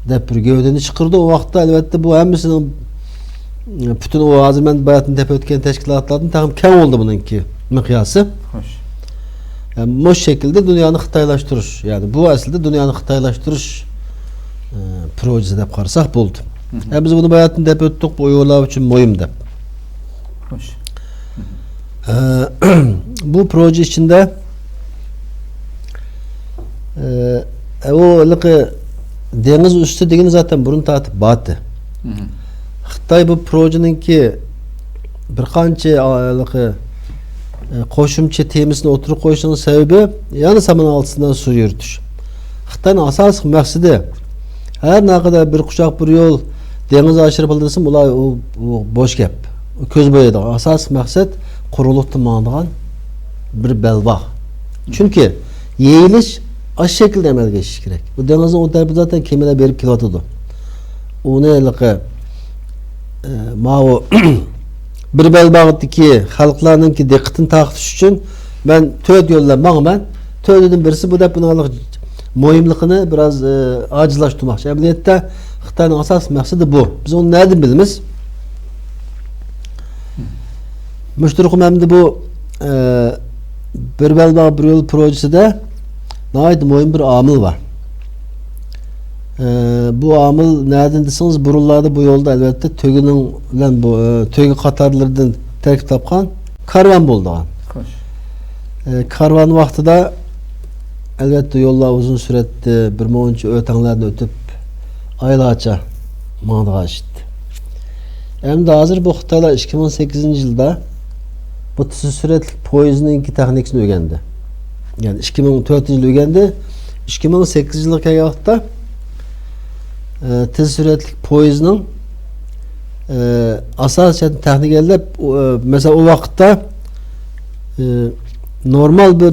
دەپ بىر گەۋدىنى چىقىرىدۇ. ئۇ ۋاقىتتا، ئەلۋەتتە، بۇ ھەممىسىنىڭ، ئى، پۈتۈن ئۇ ھازىر مەن باياتىن دەپ ئۆتكەن تەشكىلاتلاردىن تېخىمۇ كەڭ بولدى بۇنىڭكى مىقياسى. خوش. يەنى مۇشۇ شەكىلدە دۇنيانى خىتايلاشتۇرۇش، يەنى بۇ ئەسلىدە دۇنيانى خىتايلاشتۇرۇش، ئى، پروژېسى دەپ قارىساق بولىدۇ. ھە، بىز بۇنى باياتىن دەپ ئۆتتۇق، بۇ ئۇيغۇرلار ئۈچۈن مۇھىم دەپ. خوش. ئى، بۇ پروژە ئىچىندە، ئى، ئۇ ھېلىقى دېڭىز ئۈستى دېگىنى زاتەن بۇرۇن تارتىپ بارتى. خىتاي بۇ پروژېنىڭكى بىر قانچە، ئا، ھېلىقى، ئە، قوشۇمچە تېمىسىنى ئوتتۇرىغا قويۇشىنىڭ سەۋەبى يەنە سامان ئالتىسىدىن سۇ يۈرۈتۈش. خىتاينىڭ ئاساسلىق مەقسىتى، ھەر نەقەدەر بىر قۇچاق بىر يول دېڭىز ئاشۇرۇپ ئالدىسىمۇ، ئۇلار ئۇ، ئۇ بوش گەپ. ئۇ كۆز بويايدىغان. ئاساسلىق مەقسەت قۇرۇقلۇقتا ماڭىدىغان بىر بەلباغ. چۈنكى يېيىلىش ئاشۇ شەكىلدە ئەمەلگە ئېشىشى كېرەك. بۇ دېڭىزنىڭ ئۇ تەرىپىدە زاتەن كېمىلەر بېرىپ كېلىۋاتىدۇ. ئۇنى ھېلىقى، ئە، ماۋۇ بىر بەلباغدىكى خەلقلەرنىڭكى دىققىتىنى تارقىتىش ئۈچۈن مەن تۆت يول بىلەن ماڭىمەن. تۆتىدىن بىرسى بۇ دەپ بۇنىڭ ھېلىقى مۇھىملىقىنى بىراز، ئە، ئاجىزلاشتۇرماقچى. ئەمەلىيەتتە خىتاينىڭ ئاساسلىق مەقسىتى بۇ. بىز ئۇنى نەدىن بىلىمىز؟ مۇشۇ تۇرقۇم ئەمدى بۇ، ئە، بىر بەلباغ بىر يول پروژېسىدە ناھايىتى مۇھىم بىر ئامىل بار. ئە، بۇ ئامىل نەدىن دېسىڭىز، بۇرۇنلاردا بۇ يولدا ئەلۋەتتە تۆگىنىڭ بىلەن بۇ، ئە، تۆگە قاتارلىرىدىن تەركىب تاپقان كارۋان بولىدىغان. خوش. ئە، كارۋان ۋاقتىدا ئەلۋەتتە يوللار ئۇزۇن سۈرەتتى، بىر مۇنچە ئۆتەڭلەردىن ئۆتۈپ، ئايلارچە ماڭىدىغان ئىشتى. ئەمدى ھازىر بۇ خىتايلار ئىككى مىڭ سەككىزىنچى يىلدا بۇ تېز سۈرئەتلىك پويىزنىڭكى تېخنىكىسىنى ئۆگەندى. يەنى ئىككى مىڭ تۆتىنچى يىلى ئۆگەندى. ئىككى مىڭ سەككىزىنچى يىلغا كەلگەن ۋاقىتتا، ئە، تېز سۈرئەتلىك پويىزنىڭ، ئە، ئاساسىي جەھەتتىن تېخنىكا ئەللەپ، ئۇ، ئە، مەسىلەن، ئۇ ۋاقىتتا، ئە، نورمال بىر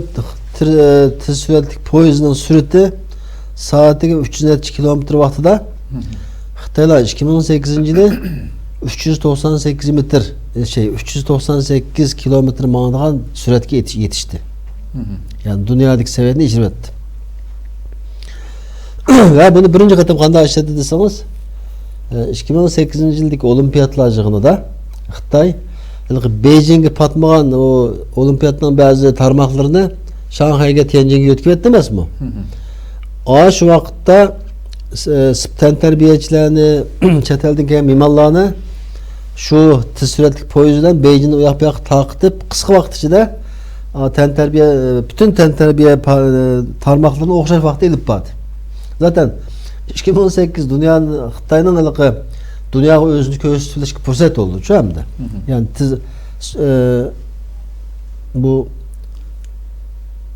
تىر-، ئە، تېز سۈرئەتلىك پويىزنىڭ سۈرئىتى سائىتىگە ئۈچ يۈز نەچچە كىلومېتىر ۋاقتىدا خىتايلار ئىككى مىڭ سەككىزىنچى يىلى ئۈچ يۈز توقسان سەككىز مېتىر، ئە، شەي، ئۈچ يۈز توقسان سەككىز كىلومېتىر ماڭىدىغان سۈرئەتكە يېتىش-، يېتىشتى. يەنى دۇنيادىكى سەۋىيەدىن ئېشىرىۋەتتى. ۋە بۇنى بىرىنچى قېتىم قانداق ئىشلەتتى دېسىڭىز، ئىككى مىڭ سەككىزىنچى يىلدىكى ئولىمپىياتلار يىغىنىدا خىتاي ھېلىقى بېيجىڭگە پاتمىغان ئۇ ئولىمپىياتنىڭ بەزى تارماقلىرىنى شاڭخەيگە، تيەنجىنگە يۆتكىۋەتتى ئەمەسمۇ؟ ئاشۇ ۋاقىتتا، ئە، تەنتەربىيەچىلەرنى، چەت ئەلدىن كەلگەن مېھمانلارنى شۇ تېز سۈرئەتلىك پويىز بىلەن بېيجىڭدىن ئۇ ياق بۇ ياققا تارقىتىپ، قىسقا ۋاقىت ئىچىدە، ئا، تەنتەربىيە، ئە، پۈتۈن تەنتەربىيە پا-، ئە، تارماقلىرىنى ئوخشاش ۋاقىتتا ئېلىپ باردى. زاتەن ئىككى مىڭ سەككىز دۇنيا، خىتاينىڭ ھېلىقى دۇنياغا ئۆزىنى كۆرسىتىۋېلىشكە پۇرسەت بولدى، شۇ ئەمدى. يەنى تېز، ئە، بۇ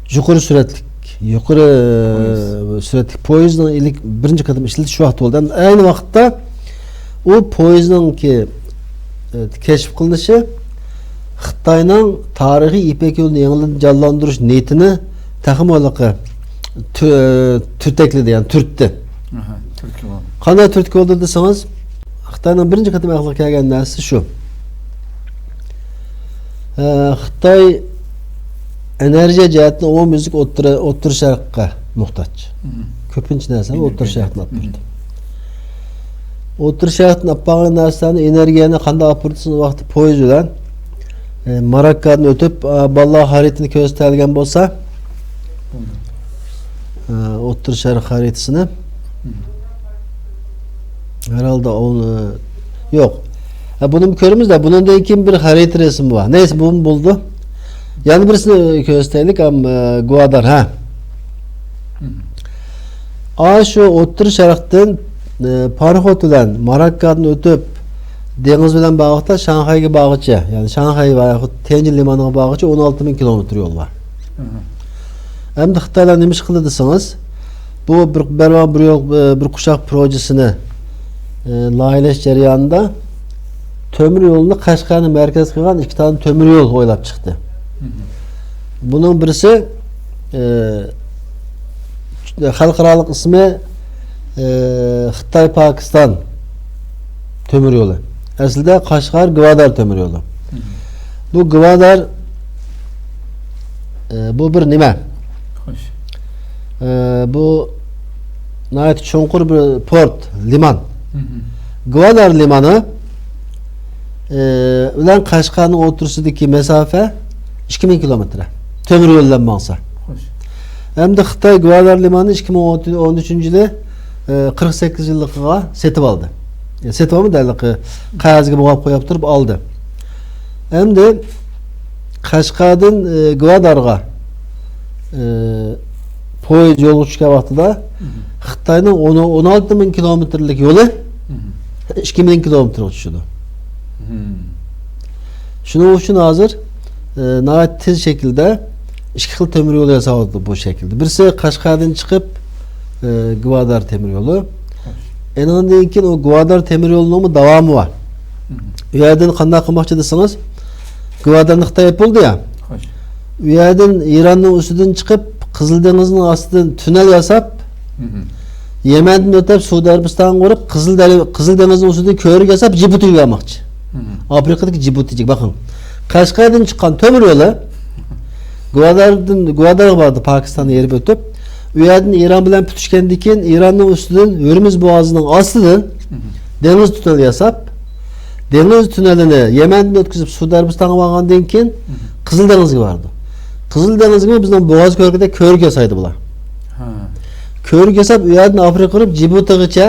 يۇقىرى سۈرئەتلىك، يۇقىرى، ئە، سۈرئەتلىك پويىزنىڭ ئىلك بىرىنچى قېتىم ئىشلىتىش شۇ ۋاقىت بولدى. ئەمدى ئەينى ۋاقىتتا ئۇ پويىزنىڭكى، ئە، كەشىپ قىلىنىشى خىتاينىڭ تارىخىي يىپەك يولىنى يېڭىدىن جانلاندۇرۇش نىيىتىنى تېخىمۇ ھېلىقى تۈ-، تۈرتەكلىدى، يەنى تۈرتتى. ئاھا، تۈرتكە بولدى. قانداق تۈرتكە بولدى دېسىڭىز، خىتاينىڭ بىرىنچى قېتىم ئەقلىگە كەلگەن نەرسىسى شۇ. ئە، خىتاي ئېنېرگىيە جەھەتتىن ئومۇميۈزلۈك ئوتتۇرا، ئوتتۇرا شەرققە موھتاج. كۆپىنچە نەرسىنى ئوتتۇرا شەرقتىن ئاپىرىدۇ. ئوتتۇرا شەرقتىن ئاپارغان نەرسىلەرنى، ئېنېرگىيەنى قانداق ئاپىرىدۇ دېسىڭىز، ۋاقتى پويىز بىلەن، ئە، ماراككادىن ئۆتۈپ، ئە، بالىلارغا خەرىتىنى كۆرسىتەلىگەن بولسا، ئە، ئوتتۇرا شەرق خەرىتىسىنى. ھەرھالدا ئۇنى، يوق. ھە، بۇنىمۇ كۆرىمىز-دە، بۇنىڭدىن كېيىن بىر خەرىتە رەسىمى بار. نەيسە، بۇمۇ بولدى. يەنە بىرسىنى كۆرسىتەيلىك، ئەم، ئە، گۇئادار، ھە. ئاشۇ ئوتتۇرا شەرقتىن، ئە، پاراخوت بىلەن ماراككادىن ئۆتۈپ، دېڭىز بىلەن بارغۇچە، شاڭخەيگە بارغۇچە، يەنى شاڭخەي ۋە ياخۇد تيەنجىن لىمانىغا بارغۇچە ئون ئالتە مىڭ كىلومېتىر يول بار. ئەمدى خىتايلار نېمە ئىش قىلدى دېسىڭىز، بۇ بىر بەلباغ بىر يول، بىر قۇچاق پروژېسىنى، ئى، لايىھەلەش جەريانىدا تۆمۈر يولنى قەشقەرنى مەركەز قىلغان ئىككى دانە تۆمۈر يول ئويلاپ چىقتى. بۇنىڭ بىرسى، ئى، خەلقئارالىق ئىسمى ئى، خىتاي پاكىستان تۆمۈر يولى. ئەسلىدە قەشقەر گۋادار تۆمۈر يولى. بۇ گۋادار، ئى، بۇ بىر نېمە؟ خوش. ئى، بۇ ناھايىتى چوڭقۇر بىر پورت، لىمان. گۋادار لىمانى، ئى، بىلەن قەشقەرنىڭ ئوتتۇرىسىدىكى مەسافە ئىككى مىڭ كىلومېتىر. تۆمۈر يول بىلەن ماڭسا. خوش. ھەمدە خىتاي گۋادار لىمانى ئىككى مىڭ ئون ئۈچىنچى يىلى، ئى، قىرىق سەككىز يىللىقىغا سېتىپ ئالدى. يا، سېتىپ ئالمىدى، ھېلىقى قەغەزگە بوغاپ قويۇپ تۇرۇپ ئالدى. ئەمدى قەشقەردىن، ئى، گۋادارغا، ئى، پويىز يولغا چۈشكەن ۋاقتىدا خىتاينىڭ ئون، ئون ئالتە مىڭ كىلومېتىرلىك يولى ئىككى مىڭ كىلومېتىرغا چۈشىدۇ. شۇنىڭ ئۈچۈن ھازىر، ئى، ناھايىتى تېز شەكىلدە ئىككى خىل تۆمۈر يولى ياساۋاتىدۇ بۇ شەكىلدە. بىرسى قەشقەردىن چىقىپ، ئى، گۋادار تۆمۈر يولى. ئېنىڭدىن كېيىن ئۇ گۋادار تۆمۈر يولىنىڭمۇ داۋامى بار. ئۇ يەردىن قانداق قىلماقچى دېسىڭىز، گۋادارنى خىتاي ئېلىپ بولدى يا. خوش. ئۇ يەردىن ئىراننىڭ ئۈستىدىن چىقىپ، قىزىل دېڭىزنىڭ ئاستىدىن تۈنەل ياساپ، يەمەندىن ئۆتۈپ، سەئۇدى ئەرەبىستانغا ئۇرۇپ، قىزىل دەريا، قىزىل دېڭىزنىڭ ئۈستىدىن كۆۋرۈك ياساپ، جىبۇتىگە بارماقچى. ئافرىقىدىكى جىبۇتىگە بېقىڭ. قەشقەردىن چىققان تۆمۈر يولى گۋاداردىن، گۋادارغا باردى، پاكىستاننى يېرىپ ئۆتۈپ. ئۇ يەردىن ئىران بىلەن پۈتۈشكەندىن كېيىن، ئىراننىڭ ئۈستىدىن، ھۆرمۈز بوغازىنىڭ ئاستىدىن دېڭىز تۈنەل ياساپ، دېڭىز تۈنەلىنى يەمەندىن ئۆتكۈزۈپ، سەئۇدى ئەرەبىستانغا بارغاندىن كېيىن، قىزىل دېڭىزغا بارىدۇ. قىزىل دېڭىزغىمۇ بىزنىڭ بوغاز كۆۋرۈكىدەك كۆۋرۈك ياسايدۇ بۇلار. كۆۋرۈك ياساپ، ئۇ يەردىن ئافرىقىغا بېرىپ، جىبۇتىغىچە،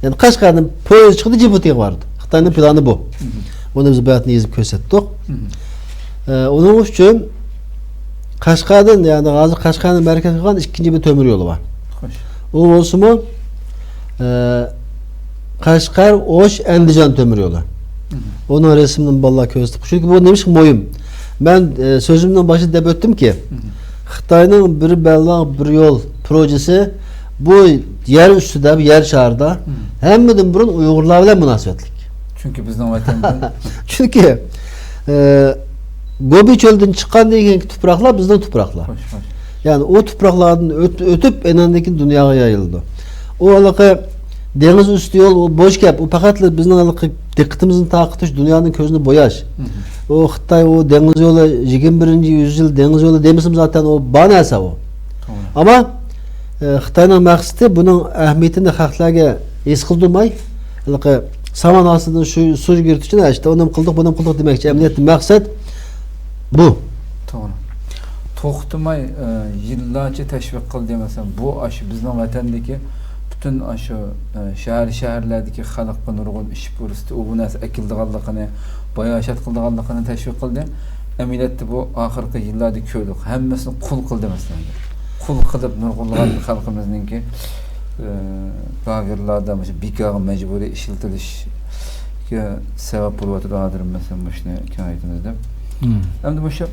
يەنى قەشقەردىن پويىز چىقىدۇ، جىبۇتىغا بارىدۇ. خىتاينىڭ پىلانى بۇ. ئۇنى بىز بۇ يەردىن يېزىپ كۆرسەتتۇق. ئە، ئۇنىڭ ئۈچۈن قەشقەردىن، يەنى ھازىر قەشقەرنى مەركەز قىلغان ئىككىنچى بىر تۆمۈر يولى بار. خوش. ئۇ بولسىمۇ، ئە، قەشقەر، ئوش، ئەندىجان تۆمۈر يولى. ئۇنىڭ رەسىمىنى بالىلار كۆرسىتىپ، چۈنكى بۇ نېمىشقا مۇھىم؟ مەن، ئە، سۆزۈمنىڭ باشىدا دەپ ئۆتتۈمكى، خىتاينىڭ بىر بەلباغ، بىر يول پروژىسى بۇ يەر ئۈستىدە، بۇ يەر شارىدا ھەممىدىن بۇرۇن ئۇيغۇرلار بىلەن مۇناسىۋەتلىك. چۈنكى بىزنىڭ ۋەتەن بۇ. چۈنكى، ئە، گوبى چۆلىدىن چىققاندىن كېيىنكى تۇپراقلار بىزنىڭ تۇپراقلار. خوش، خوش. يەنى ئۇ تۇپراقلاردىن ئۆت-، ئۆتۈپ، ئېنىڭدىن كېيىن دۇنياغا يايىلىدۇ. ئۇ ھېلىقى دېڭىز ئۈستى يول، ئۇ بوش گەپ. ئۇ پەقەتلا بىزنىڭ ھېلىقى دىققىتىمىزنى تارقىتىش، دۇنيانىڭ كۆزىنى بوياش. ئۇ خىتاي، ئۇ دېڭىز يولى، يىگىرمە بىرىنچى يۈز يىل دېڭىز يولى دېمىسىمۇ، زاتەن ئۇ بار نەرسە ئۇ. توغرا. ئەمما، ئە، خىتاينىڭ مەقسىتى بۇنىڭ ئەھمىيىتىنى خەقلەرگە ھېس قىلدۇرماي، ھېلىقى سامان ئاستىدىن سۇ، سۇ يۈگۈرتۈش ئۈچۈن، ھە، ئىشتە ئۇنىمۇ قىلدۇق، بۇنىمۇ قىلدۇق دېمەكچى. ئەمەلىيەتتە مەقسەت بۇ. توغرا. توختىماي، ئە، يىللارچە تەشۋىق قىلدى. مەسىلەن، بۇ ئاشۇ بىزنىڭ ۋەتەندىكى پۈتۈن ئاشۇ، ئە، شەھەر، شەھەرلەردىكى خەلققە نۇرغۇن ئىش پۇرسىتى، ئۇ بۇ نەرسە ئەكېلىدىغانلىقىنى، باياشات قىلىدىغانلىقىنى تەشۋىق قىلدى. ئەمەلىيەتتە بۇ ئاخىرقى يىللاردا كۆردۇق. ھەممىسىنى قۇل قىلدى، مەسىلەن. قۇل قىلىپ نۇرغۇنلىغان خەلقىمىزنىڭكى، ئە، لاگېرلاردا مۇشۇ بىكارغا مەجبۇرىي ئىشلىتىلىشكە سەۋەب بولۇۋاتىدۇ. ھازىر، مەسىلەن، مۇشۇنى كېڭەيتىمىز دەپ. ئەمدى مۇشۇ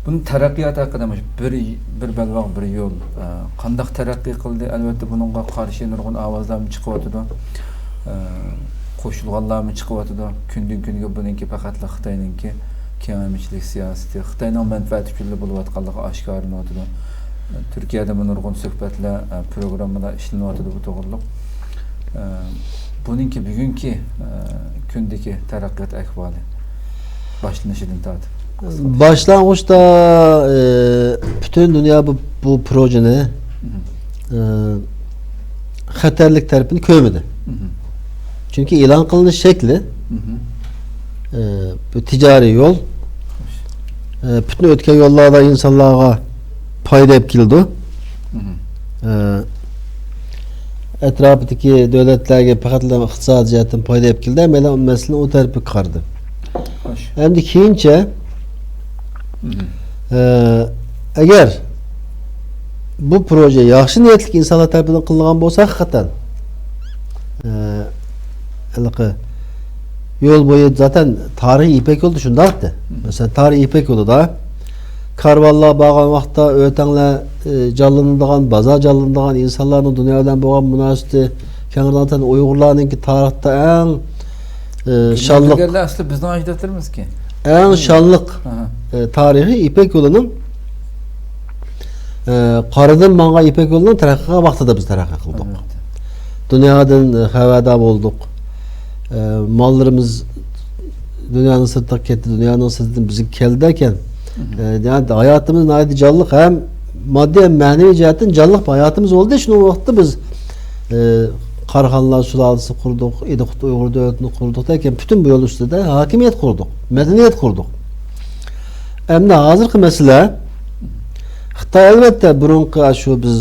بۇنىڭ تەرەققىياتى ھەققىدە، مۇشۇ بىر، بىر بەلباغ، بىر يول، ئە، قانداق تەرەققىي قىلدى؟ ئەلۋەتتە، بۇنىڭغا قارشى نۇرغۇن ئاۋازلارمۇ چىقىۋاتىدۇ. ئە، قوشۇلغانلارمۇ چىقىۋاتىدۇ. كۈندىن كۈنگە بۇنىڭكى پەقەتلا خىتاينىڭكى كېڭەيمىچىلىك سىياسىتى، خىتاينىڭ مەنپەئەتى ئۈچۈنلا بولۇۋاتقانلىقى ئاشكارىلىنىۋاتىدۇ. تۈركىيەدىمۇ نۇرغۇن سۆھبەتلەر، ئە، پروگراممىلار ئىشلىنىۋاتىدۇ بۇ توغرىلىق. ئە، بۇنىڭكى بۈگۈنكى، ئە، كۈندىكى تەرەققىيات ئەھۋالى باشلىنىشىدىن تارتىپ. باشلانغۇچتا، ئە، پۈتۈن دۇنيا بۇ، بۇ پروژىنى، ئە، خەتەرلىك تەرىپىنى كۆرمىدى. چۈنكى ئېلان قىلىنىش شەكلى، ئە، بۇ تىجارىي يول، ئە، پۈتۈن ئۆتكەن يوللاردا ئىنسانلارغا پايدا ئېلىپ كېلىدۇ. ئە، ئەتراپىدىكى دۆلەتلەرگە پەقەتلا ئىقتىسادىي جەھەتتىن پايدا ئېلىپ كېلىدۇ. ھەممەيلەن مەسىلىنى ئۇ تەرىپىگە قارىدى. خوش. ئەمدى كېيىنچە، ئە، ئەگەر بۇ پروژە ياخشى نىيەتلىك ئىنسانلار تەرىپىدىن قىلىنغان بولسا، ھەقىقەتەن، ئە، ھېلىقى يول بويى زاتەن تارىخىي يىپەك يولىدا شۇنداقتى. مەسىلەن، تارىخىي يىپەك يولىدا كارۋانلار بارغان ۋاقىتتا ئۆتەڭلەر، ئە، جانلىنىدىغان، بازار جانلىنىدىغان، ئىنسانلارنىڭ دۇنيا بىلەن بولغان مۇناسىۋىتى كەڭرى، زاتەن ئۇيغۇرلارنىڭكى تارىختا ئەڭ، ئە، شانلىق، ئەسلى بىزنىڭ ئەجدادلىرىمىزكى. ئەڭ شانلىق، ئە، تارىخىي يىپەك يولىنىڭ ئە، قارىدىن ماڭغان يىپەك يولىنىڭ تەرەققىي قىلغان ۋاقتىدا بىز تەرەققىي قىلدۇق. ئەلۋەتتە. دۇنيادىن، ئە، خەۋەردار بولدۇق. ئە، ماللىرىمىز دۇنيانىڭ سىرتىغا كەتتى، دۇنيانىڭ سىرتىدىن بىزگە كەلدى ئىكەن. مم. ئە، يەنى ھاياتىمىز ناھايىتى جانلىق ھەم ماددىي ھەم مەنىۋى جەھەتتىن جانلىق بىر ھاياتىمىز بولدى. شۇنىڭ ۋاقتىدا بىز، ئە، قاراخانلار سۇلالىسى قۇردۇق، ئىدىقۇت ئۇيغۇر دۆلىتىنى قۇردۇق دەركەن، پۈتۈن بۇ يول ئۈستىدە ھاكىمىيەت قۇردۇق، مەدەنىيەت قۇردۇق. ئەمدى ھازىرقى مەسىلە، خىتاي ئەلۋەتتە بۇرۇنقى شۇ بىز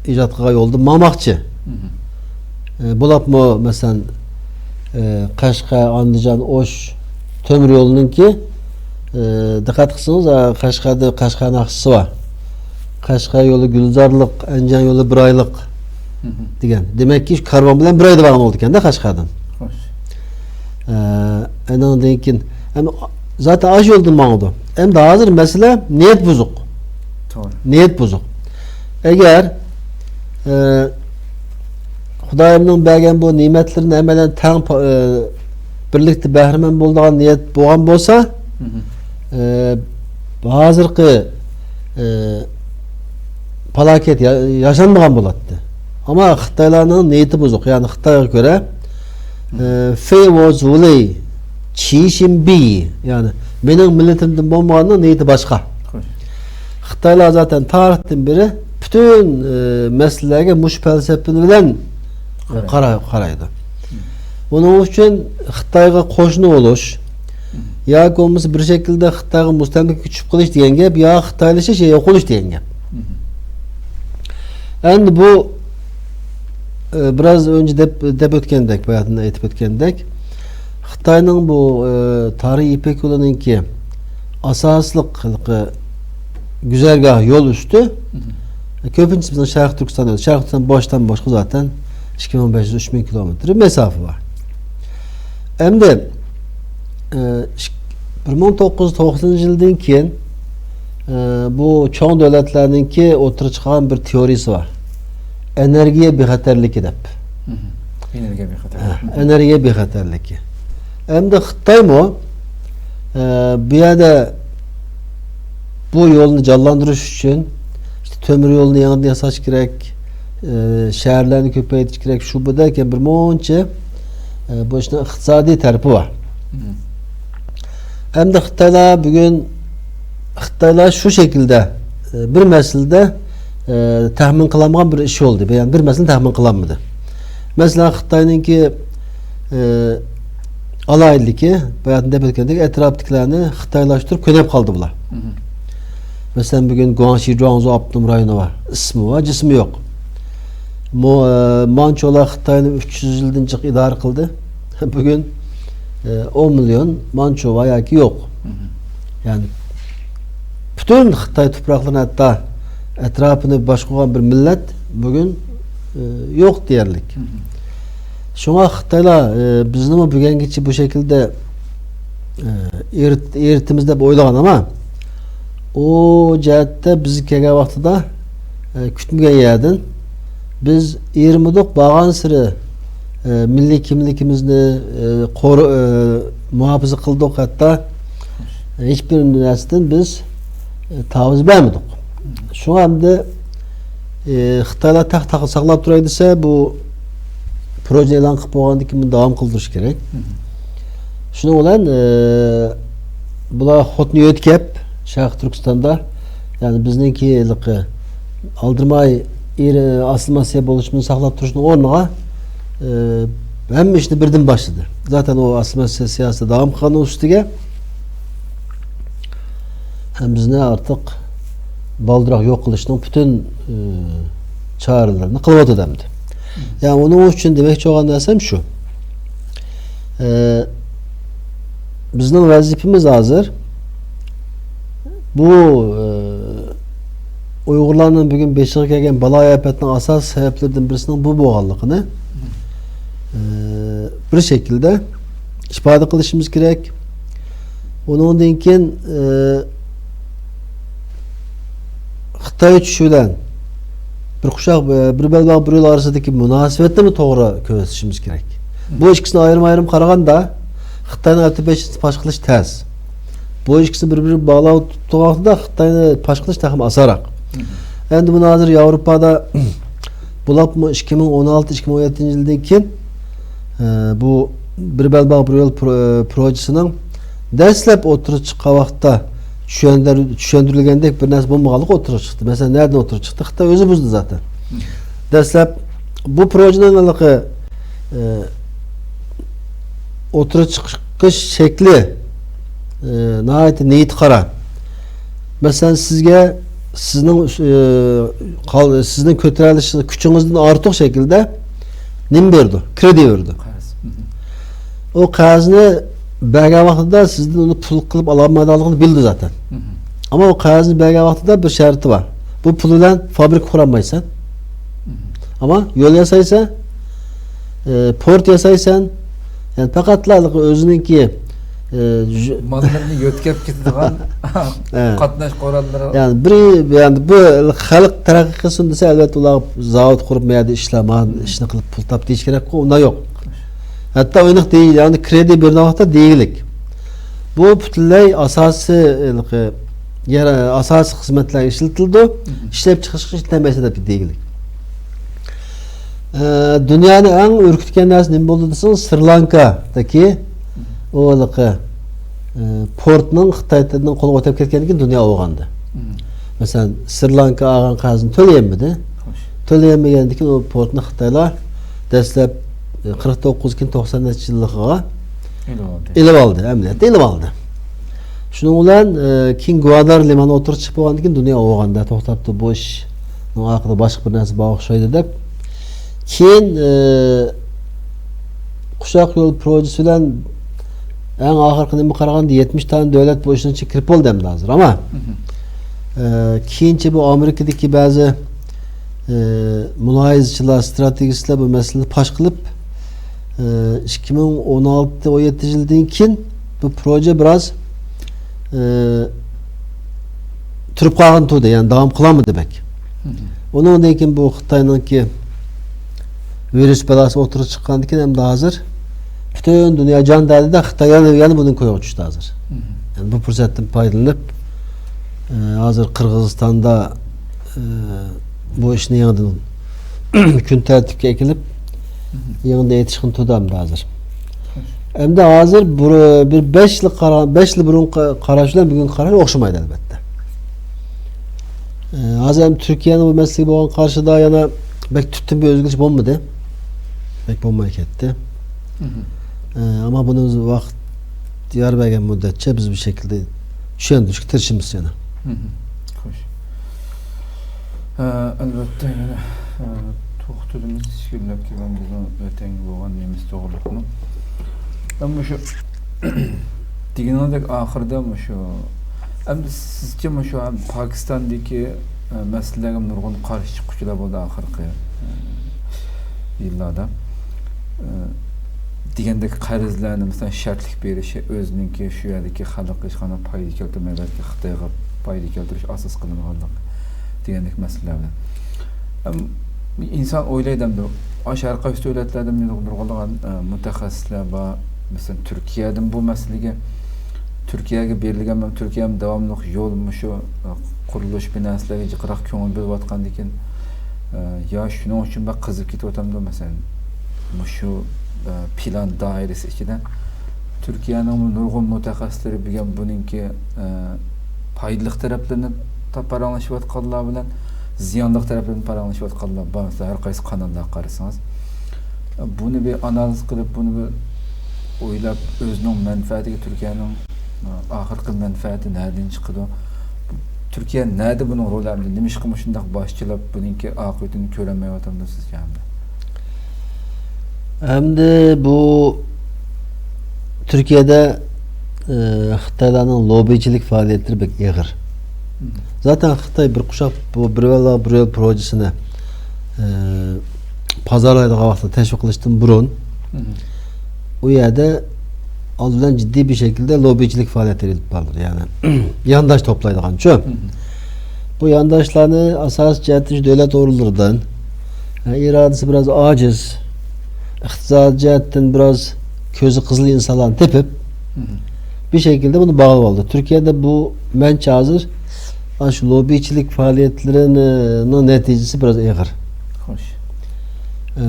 ئىجاد قىلغان يولدا ماڭماقچى. مم. ئە، بولۇپمۇ، مەسىلەن، ئە، قەشقەر، ئاندىجان، ئوش تۆمۈر يولىنىڭكى، ئە، دىققەت قىلسىڭىز، ئە، قەشقەردە قەشقەر ناخشىسى بار. قەشقەر يولى گۈلزارلىق، ئەنجان يولى بىر ئايلىق مم. دېگەن. دېمەككى، شۇ كارۋان بىلەن بىر ئايدا بارغان بولىدىكەن-دە قەشقەردىن. خوش. ئە، ئەنىڭدىن كېيىن، ئەمدى زاتەن ئاشۇ يولدىن ماڭىدۇ. ئەمدى ھازىر مەسىلە نىيەت بۇزۇق. توغرا. نىيەت بۇزۇق. ئەگەر، ئە، خۇدايىمنىڭ بەرگەن بۇ نېمەتلىرىنى ھەممەيلەن تەڭ پا-، ئە، بىرلىكتە بەھرىمەن بولىدىغان نىيەت بولغان بولسا، مم. ئە، ھازىرقى، ئە، پالاكەت يا-، ياشانمىغان بولاتتى. ئەمما خىتايلارنىڭ نىيىتى بۇزۇق. يەنى خىتايغا كۆرە، ئە، فېي ۋوز ۋۇلېي چى شىن بىي، يەنى مېنىڭ مىللىتىمدىن بولمىغاننىڭ نىيىتى باشقا. خوش. خىتايلار زاتەن تارىختىن بېرى پۈتۈن، ئە، مەسىلىلەرگە مۇشۇ پەلسەپە بىلەن، ئە، قارايدۇ. قارا-، قارايدۇ. مم. بۇنىڭ ئۈچۈن خىتايغا قوشنا بولۇش، ياكى بولمىسا بىر شەكىلدە خىتايغا مۇستەملىكە كۈچۈپ قېلىش دېگەن گەپ، يا خىتايلىشىش، يا يوقىلىش دېگەن گەپ. مم. ئەمدى بۇ، ئە، بىراز ئۆنچە دەپ، دەپ ئۆتكەندەك، باياتىن ئېيتىپ ئۆتكەندەك، خىتاينىڭ بۇ، ئە، تارىخىي يىپەك يولىنىڭكى ئاساسلىق ھېلىقى گۈزەرگاھ يول ئۈستى، مم. كۆپىنچىسى بىزنىڭ شەرقىي تۈركىستان يولى. شەرقىي تۈركىستان بوشتان بوشقا زاتەن ئىككى مىڭ بەش يۈز، ئۈچ مىڭ كىلومېتىر مەسافە بار. ئەمدى، ئە، ئىك-، بىر مىڭ توققۇز يۈز توقسىنىنچى يىلدىن كېيىن، ئە، بۇ چوڭ دۆلەتلەرنىڭكى ئوتتۇرىغا چىقارغان بىر تېئورىيىسى بار. ئېنېرگىيە بىخەتەرلىكى دەپ. مم. ئېنېرگىيە بىخەتەرلىكى. ھە، مم. ئېنېرگىيە بىخەتەرلىكى. ئەمدى خىتايمۇ، ئە، بۇ يەردە بۇ يولنى جانلاندۇرۇش ئۈچۈن، ئىشتە، تۆمۈر يولنى يېڭىدىن ياساش كېرەك، ئە، شەھەرلەرنى كۆپەيتىش كېرەك، شۇ بۇ دەركەن بىر مۇنچە، ئە، بۇ ئىشنىڭ ئىقتىسادىي تەرىپى بار. مم. ئەمدى خىتايلار بۈگۈن، خىتايلار شۇ شەكىلدە، ئە، بىر مەسىلىدە، ئە، تەخمىن قىلالمىغان بىر ئىش بولدى. يەنى بىر مەسىلىنى تەخمىن قىلالمىدى. مەسىلەن، خىتاينىڭكى، ئە، ئالاھىدىلىكى، باياتىن دەپ ئۆتكەندەك، ئەتراپتىكىلەرنى خىتايلاشتۇرۇپ كۆنۈپ قالدى بۇلار. مم. مەسىلەن، بۈگۈن گۇاڭشى، جۇاڭزۇ ئاپتونوم رايونى بار. ئىسمى بار، جىسمى يوق. مو-، ئە، مانچۇلار خىتاينى ئۈچ يۈز يىلدىن جىق ئىدارە قىلدى. بۈگۈن، ئە، ئون مىليون مانچۇ بار ياكى يوق. مم. يەنى پۈتۈن خىتاي تۇپراقلىرىنى، ھەتتا ئەتراپىنى باشقۇرغان بىر مىللەت بۈگۈن، ئە، يوق دېيەرلىك. مم. شۇڭا خىتايلار، ئە، بىزنىمۇ بۈگۈنگىچە بۇ شەكىلدە، ئە، ئېرىت-، ئېرىتىمىز دەپ ئويلىغان، ئەمما ئۇ جەھەتتە بىز كەلگەن ۋاقتىدا، ئە، كۈتمىگەن يەردىن بىز ئېرىمىدۇق، بارغانسېرى، ئە، مىللىي كىملىكىمىزنى، ئە، قورۇ-، ئە، مۇھاپىزە قىلدۇق، ھەتتا ھېچبىر نەرسىدىن بىز، ئە، تاۋۇز بەرمىدۇق. شۇڭا ئەمدى، ئە، خىتايلار تەخت تاختا ساقلاپ تۇراي دېسە، بۇ پروژېنى ئېلان قىلىپ بولغاندىن كېيىن بۇنى داۋام قىلدۇرۇش كېرەك. شۇنىڭ بىلەن، ئە، بۇلار خوتۇننى يۆتكەپ، شەرقىي تۈركىستاندا، يەنى بىزنىڭكى ھېلىقى ئالدىرىماي ئېرى ئاسسىمىلياتسىيە بولۇشىمىزنى ساقلاپ تۇرۇشنىڭ ئورنىغا، ئە، ھەممە ئىشنى بىردىن باشلىدى. زاتەن ئۇ ئاسسىمىلياتسىيە سىياسىتى داۋام قىلغان ئۇنىڭ ئۈستىگە. ھەم بىزنى ئارتۇق بالدۇرراق يوق قىلىشنىڭ پۈتۈن، ئى، چارىلىرىنى قىلىۋاتىدۇ ئەمدى. يا، ئۇنىڭ ئۈچۈن دېمەكچى بولغان نەرسەم شۇ. ئى، بىزنىڭ ۋەزىپىمىز ھازىر بۇ، ئى، ئۇيغۇرلارنىڭ بۈگۈن بېشىغا كەلگەن بالايىئاپەتنىڭ ئاساسىي سەۋەبلىرىدىن بىرسىنىڭ بۇ بولغانلىقىنى، ئى، بىر شەكىلدە ئىپادە قىلىشىمىز كېرەك. ئۇنىڭدىن كېيىن، ئى، خىتاي چۈشى بىلەن بىر قۇشاق، بىر بەلباغ بىر يول ئارىسىدىكى مۇناسىۋەتنىمۇ توغرا كۆزىتىشىمىز كېرەك. بۇ ئىككىسىنى ئايرىم-ئايرىم قارىغاندا، خىتاينىڭ ئەتىپەشىنى پاش قىلىش تەس. بۇ ئىككىسىنى بىر-بىرىگە باغلاپ تۇتقان ۋاقتىدا خىتاينى پاش قىلىش تېخىمۇ ئاسانراق. ئەمدى بۇنى ھازىر ياۋروپادا بولۇپمۇ ئىككى مىڭ ئون ئالتە، ئىككى مىڭ ئون يەتتىنچى يىلدىن كېيىن، ئە، بۇ بىر بەلباغ بىر يول پرو-، پروژىسىنىڭ دەسلەپ ئوتتۇرىغا چىققان ۋاقىتتا چۈشەندۈر-، چۈشەندۈرۈلگەندەك بىر نەرسە بولمىغانلىقى ئوتتۇرىغا چىقتى. مەسىلەن، نەدىن ئوتتۇرىغا چىقتى؟ خىتاي ئۆزى بۇزدى زاتەن. دەسلەپ بۇ پروژىنىڭ ھېلىقى، ئە، ئوتتۇرىغا چىقىش شەكلى، ئە، ناھايىتى نىيىتى قارا. مەسىلەن، سىزگە سىزنىڭ، ئە، قال-، سىزنىڭ كۆتۈرەلىش كۈچىڭىزدىن ئارتۇق شەكىلدە نېمە بېرىدۇ؟ كرېدىت بېرىدۇ. قەرز. ئۇ قەرزنى بەرگەن ۋاقتىدا سىزدىن ئۇنى پۇل قىلىپ ئالالمايدىغانلىقىنى بىلىدۇ زاتەن. ئەمما ئۇ قەرزنى بەرگەن ۋاقتىدا بىر شەرتى بار. بۇ پۇل بىلەن فابرىكا قۇرالمايسەن. ئەمما يول ياسايسەن، ئى، پورت ياسايسەن. يەنى پەقەتلا ئۆزىنىڭكى، ئى، ژ-، ماللىرىنى يۆتكەپ كېتىدىغان ھە. قاتناش قوراللىرى. يەنى بىر، يەنى بۇ خەلق تەرەققىي قىلسۇن دېسە، ئەلۋەتتە ئۇلار زاۋۇت قۇرۇپ، مۇ يەردە ئىشلە، مانا ئىشنى قىلىپ پۇل تاپ دېيىش كېرەككۇ، ئۇنداق يوق. ھەتتا ئۇنىڭ دېگىلى، يەنى كرېدىت بېرىدىغان ۋاقىتتا دېگىلىك. بۇ پۈتۈنلەي ئاساسىي، ھېلىقى، يەر، ئاساسىي خىزمەتلەرگە ئىشلىتىلىدۇ. ئىشلەپ چىقىرىشقا ئىشلىتەلمەيسەن دەپ دېگىلىك. ئە، دۇنيانى ئەڭ ئۈركۈتكەن نەرسە نېمە بولدى دېسىڭىز، سرى لانكادىكى ئۇ ھېلىقى، ئە، پورتنىڭ خىتاينىڭ قولىغا ئۆتۈپ كەتكەندىن كېيىن دۇنيا ئويغاندى. مەسىلەن، سرى لانكا ئالغان قەرزىنى تۆلىيەلمىدى. تۆلىيەلمىگەندىن كېيىن ئۇ پورتنى خىتايلار دەسلەپ، ئە، قىرىق توققۇزدىن كېيىن توقسان نەچچە يىللىقىغا ئېلىۋالدى. ئېلىۋالدى، ئەمەلىيەتتە ئېلىۋالدى. شۇنىڭ بىلەن، ئە، كېيىن گۋادار لىمانى ئوتتۇرىغا چىقىپ بولغاندىن كېيىن دۇنيا ئويغاندى، توختاپتۇ، بۇ ئىشنىڭ ئارقىدا باشقا بىر نەرسە بار ئوخشايدۇ دەپ. كېيىن، ئە، قۇشاق يول پروژىسى بىلەن ئەڭ ئاخىرقى نېمە قارىغاندا يەتمىش دانە دۆلەت بۇ ئىشنىڭ ئىچىگە كىرىپ بولدى ئەمدى ھازىر. ئەمما، ئە، كېيىنچە بۇ ئامېرىكىدىكى بەزى، ئە، مۇلاھىزىچىلار، ستراتېگىستلار بۇ مەسىلىنى پاش قىلىپ، ئە، ئىككى مىڭ ئون ئالتە، ئون يەتتە يىلدىن كېيىن بۇ پروژە بىراز، ئە، تۇرۇپ قالغان تۇردى، يەنى داۋام قىلالمىدى بەك. ئۇنىڭدىن كېيىن بۇ خىتاينىڭكى ۋىرۇس بالاسى ئوتتۇرىغا چىققاندىن كېيىن ئەمدى ھازىر پۈتۈن دۇنيا جان دەردىدە، خىتاي يەنە، يەنە بۇنىڭ كويىغا چۈشتى ھازىر. يەنى بۇ پۇرسەتتىن پايدىلىنىپ، ئە، ھازىر قىرغىزىستاندا، ئە، بۇ ئىشنى يېڭىدىن كۈن تەرتىپكە ئەكېلىپ، يېڭىدىن ئېيتىشقا تۇردى ئەمدى ھازىر. ئەمدى ھازىر بۇر-، بىر بەش يىل قارا-، بەش يىل بۇرۇنقى قاراش بىلەن بۈگۈنكى قاراش ئوخشىمايدۇ، ئەلۋەتتە. ئە، ھازىر ئەمدى تۈركىيەنىڭ بۇ مەسىلىگە بولغان قارىشىدا يەنە بەك تۈپتىن بىر ئۆزگىرىش بولمىدى. بەك بولماي كەتتى. ئە، ئەمما بۇنى ۋاقىت يار بەرگەن مۇددەتچە بىز بۇ شەكىلدە چۈشەندۈرۈشكە تىرىشىمىز يەنە. خوش. ھە، ئەلۋەتتە، يەنە، ھە، توختىلىمىز، ئىچكىرىلەپ كەلگەن بىزنىڭ ۋەتەنگە بولغان نېمىز توغرىلىقمۇ. ئەمما شۇ دېگىنىڭدەك ئاخىرىدا مۇشۇ، ئەمدى سىزچە مۇشۇ پاكىستاندىكى، ھە، مەسىلىلەرگە نۇرغۇن قارشى چىققۇچىلار بولدى ئاخىرقى، ھە، يىللاردا. ھە، دېگەندەك قەرزلەرنى، مەسىلەن، شەرتلىك بېرىشى، ئۆزىنىڭكى شۇ يەردىكى خەلققە ھېچقانداق پايدا كەلتۈرمەي، بەلكى خىتايغا پايدا كەلتۈرۈش ئاساس قىلىنغانلىق دېگەندەك مەسىلىلەر بىلەن. ئەم، ئىنسان ئويلايدۇ ئەمدى، ئاشۇ ھەر قايسى دۆلەتلەردىن نۇرغۇنلىغان، ئە، مۇتەخەسسىسلەر بار. مەسىلەن، تۈركىيەدىن بۇ مەسىلىگە، تۈركىيەگە بېرىلگەن، تۈركىيەمۇ داۋاملىق يول مۇشۇ، ئە، قۇرۇلۇش بىناسىلەرگە جىقراق كۆڭۈل بۆلۈۋاتقاندىكىن، ئە، يا شۇنىڭ ئۈچۈن بەك قىزىپ كېتىۋاتامدۇ، مەسىلەن، مۇشۇ، ئە، پىلان دائىرىسى ئىچىدە تۈركىيەنىڭ نۇرغۇن مۇتەخەسسىسلىرى بۈگۈن بۇنىڭكى، ئە، پايدىلىق تەرەپلىرىنى تا-، پاراڭلىشىۋاتقانلار بىلەن زىيانلىق تەرەپلىرىنى پاراڭلىشىۋاتقانلار بار. مەسىلەن، ھەر قايسى قاناللارغا قارىسىڭىز، بۇنى بىر ئانالىز قىلىپ، بۇنى بىر ئويلاپ، ئۆزىنىڭ مەنپەئەتىگە تۈركىيەنىڭ، ئە، ئاخىرقى مەنپەئەتى نەدىن چىقىدۇ؟ تۈركىيە نەدە بۇنىڭ رولى ئەمدى؟ نېمىشقا مۇشۇنداق باش چىلاپ بۇنىڭكى ئاقىۋىتىنى كۆرەلمەيۋاتامدۇ سىزچە ئەمدى؟ ئەمدى بۇ تۈركىيەدە، ئە، خىتايلارنىڭ لوببىچىلىك پائالىيەتلىرى بەك ئېغىر. زاتەن خىتاي بىر قۇشاق بۇ بىر يول، بىر يول پروژىسىنى، ئە، پازارلايدىغان ۋاقتىدا تەشۋىق قىلىشتىن بۇرۇن، ئۇ يەردە ئالدى بىلەن جىددىي بىر شەكىلدە لوببىچىلىك پائالىيەتلىرى ئېلىپ بارىدۇ. يەنى يانداش توپلايدىغانچۇ. بۇ يانداشلارنى ئاساسىي جەھەتتىن شۇ دۆلەت ئورۇنلىرىدىن، ئە، ئىرادىسى بىراز ئاجىز، ئىقتىسادىي جەھەتتىن بىراز كۆزى قىزىل ئىنسانلارنى تېپىپ، بىر شەكىلدە بۇنى باغلىۋالدى. تۈركىيەدە بۇ، مەنچە، ھازىر ئاشۇ لوببىچىلىك پائالىيەتلىرىنىڭ نەتىجىسى بىراز ئېغىر. خوش. ئە،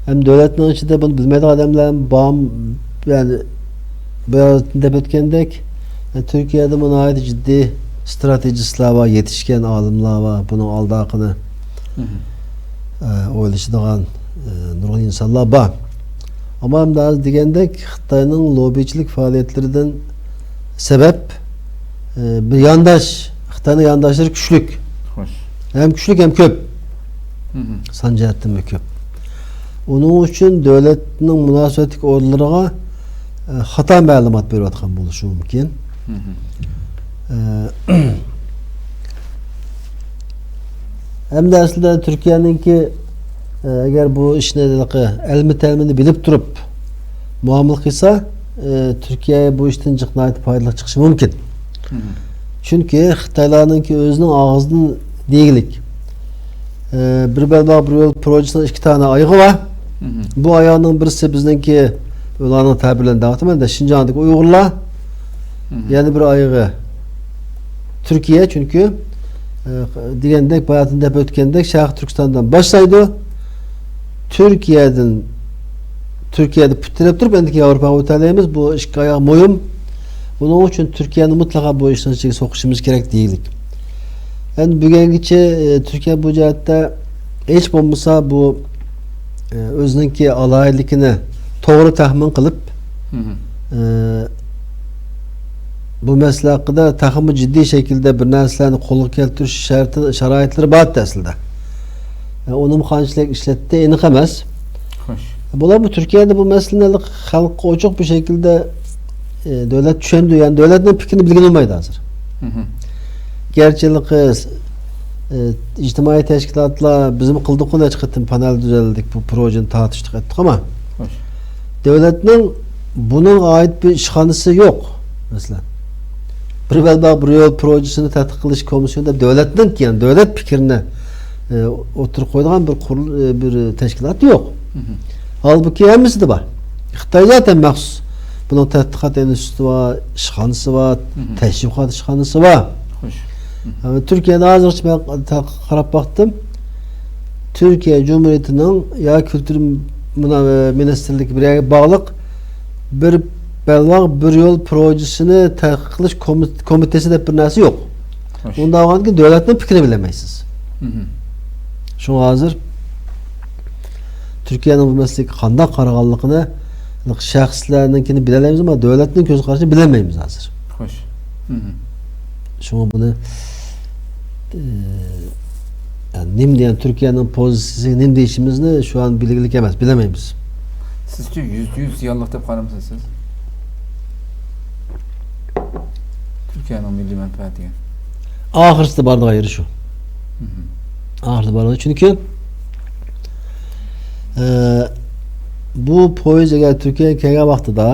ھەم دۆلەتنىڭ ئىچىدە بۇنى بىلمەيدىغان ئادەملەر بار، يەنى بۇ يەردە دەپ ئۆتكەندەك، ئە، تۈركىيەدىمۇ ناھايىتى جىددىي ستراتېگىستلار بار، يېتىشكەن ئالىملار بار، بۇنىڭ ئالدى ئارقىنى، مھم. ئە، ئويلىشىدىغان، ئە، نۇرغۇن ئىنسانلار بار. ئەمما ئەمدى ھازىر دېگەندەك، خىتاينىڭ لوببىچىلىك پائالىيەتلىرىدىن سەۋەب، ئە، بىر يانداش، خىتاينىڭ يانداشلىرى كۈچلۈك. خوش. ھەم كۈچلۈك، ھەم كۆپ. مھم. سان جەھەتتىنمۇ كۆپ. ئۇنىڭ ئۈچۈن دۆلەتنىڭ مۇناسىۋەتلىك ئورۇنلىرىغا، ئە، خاتا مەلۇمات بېرىۋاتقان بولۇشى مۇمكىن. مھم. ئە، ھەمدە ئەسلىدە تۈركىيەنىڭكى، ئە، ئەگەر بۇ ئىشنى ھېلىقى ئەلمە-تەلمىنى بىلىپ تۇرۇپ مۇئامىلە قىلسا، ئە، تۈركىيە بۇ ئىشتىن جىق ناھايىتى پايدىلىق چىقىشى مۇمكىن. مھم. چۈنكى خىتايلارنىڭكى ئۆزىنىڭ ئاغزىدىن دېگۈلۈك، ئە، بىر بەلباغ بىر يول پروژىسىنىڭ ئىككى دانە ئايىغى بار. مھم. بۇ ئاياغنىڭ بىرسى بىزنىڭكى، ئۇلارنىڭ تەبىرى بىلەن دەۋاتىمەن، شىنجاڭدىكى ئۇيغۇرلار. مھم. يەنە بىر ئايىغى تۈركىيە، چۈنكى، ئە، دېگەندەك، باياتىن دەپ ئۆتكەندەك، شەرقىي تۈركىستاندىن باشلايدۇ. تۈركىيەدىن، تۈركىيەدە پۇت تىرەپ تۇرۇپ، ئەندىكى ياۋروپاغا ئۆتەلەيمىز. بۇ ئىككى ئاياغ مۇھىم. بۇنىڭ ئۈچۈن تۈركىيەنى مۇتلەقا بۇ ئىشنىڭ ئىچىگە سوقۇشىمىز كېرەك دېگۈلۈك. ئەمدى بۈگۈنگىچە، ئە، تۈركىيە بۇ جەھەتتە ھېچ بولمىسا بۇ، ئە، ئۆزىنىڭكى ئالاھىدىلىكىنى توغرا تەخمىن قىلىپ، مھم. ئە، بۇ مەسىلە ھەققىدە تېخىمۇ جىددىي شەكىلدە بىر نەرسىلەرنى قولغا كەلتۈرۈش شەرتى، شارائىتلىرى بار ئىدى ئەسلىدە. ئە، ئۇنىمۇ قانچىلىك ئىشلەتتى، ئېنىق ئەمەس. خوش. بۇلار بۇ تۈركىيەدە بۇ مەسىلىنى خەلققە ئوچۇق بىر شەكىلدە، ئە، دۆلەت چۈشەندۈرگەن، دۆلەتنىڭ پىكرىنى بىلگىلى بولمايدۇ ھازىر. مھم. گەرچە ھېلىقى، ئە، ئىجتىمائىي تەشكىلاتلار بىزمۇ قىلدۇققۇ نەچچە قېتىم پانېل تۈزەلدۇق، بۇ پروژىنى تارتىشتۇق ئەتتۇق، ئەمما خوش. دۆلەتنىڭ بۇنىڭغا ئائىت بىر ئىشخانىسى يوق. مەسىلەن، بىر بەلباغ بىر يول پروژىسىنى تەتقىق قىلىش كومىسسىيونى دەپ دۆلەتنىڭكى، يەنى دۆلەت پىكرىنى، ئە، ئوتتۇرىغا قويىدىغان بىر قۇرۇل-، ئە، بىر تەشكىلات يوق. مھم. ھالبۇكى ھەممىسىدە بار. خىتاي زاتەن مەخسۇس بۇنىڭ تەتقىقات ئىنستىتۇتى بار، ئىشخانىسى بار، مھم. تەشۋىقات ئىشخانىسى بار. خوش. مھم. ئە، تۈركىيەدە ھازىرغىچە مەن قاراپ باقتىم. تۈركىيە جۇمھۇرىيىتىنىڭ يا كۈلتۈر مۇنا-، مىنىستىرلىكى بىر يەرگە باغلىق بىر بەلباغ بىر يول پروژىسىنى تەتقىق قىلىش كومىت-، كومىتېتى دەپ بىر نەرسە يوق. خوش. ئۇنداق بولغاندىكىن دۆلەتنىڭ پىكرىنى بىلەلمەيسىز. مھم. شۇڭا ھازىر تۈركىيەنىڭ بۇ مەسىلىگە قانداق قارىغانلىقىنى شەخسلەرنىڭكىنى بىلەلەيمىز، ئەمما دۆلەتنىڭ كۆز قارىشىنى بىلەلمەيمىز ھازىر. خوش. مھم. شۇڭا بۇنى، ئى، يەنى نېمە دېگەن، تۈركىيەنىڭ پوزىتسىيىسىگە نېمە دېيىشىمىزنى شۇ ئان بىلگىلىك ئەمەس، بىلەلمەيمىز. سىزچە يۈزدە يۈز زىيانلىق دەپ قارامسىز سىز؟ تۈركىيەنىڭ مىللىي مەنپەئەتىگە. ئاخىرسىدا بارىدىغان يېرى شۇ. مھم. ئاخىرسىدا بارىدىغان. چۈنكى، ئە، بۇ پويىز ئەگەر تۈركىيەگە كەلگەن ۋاقتىدا،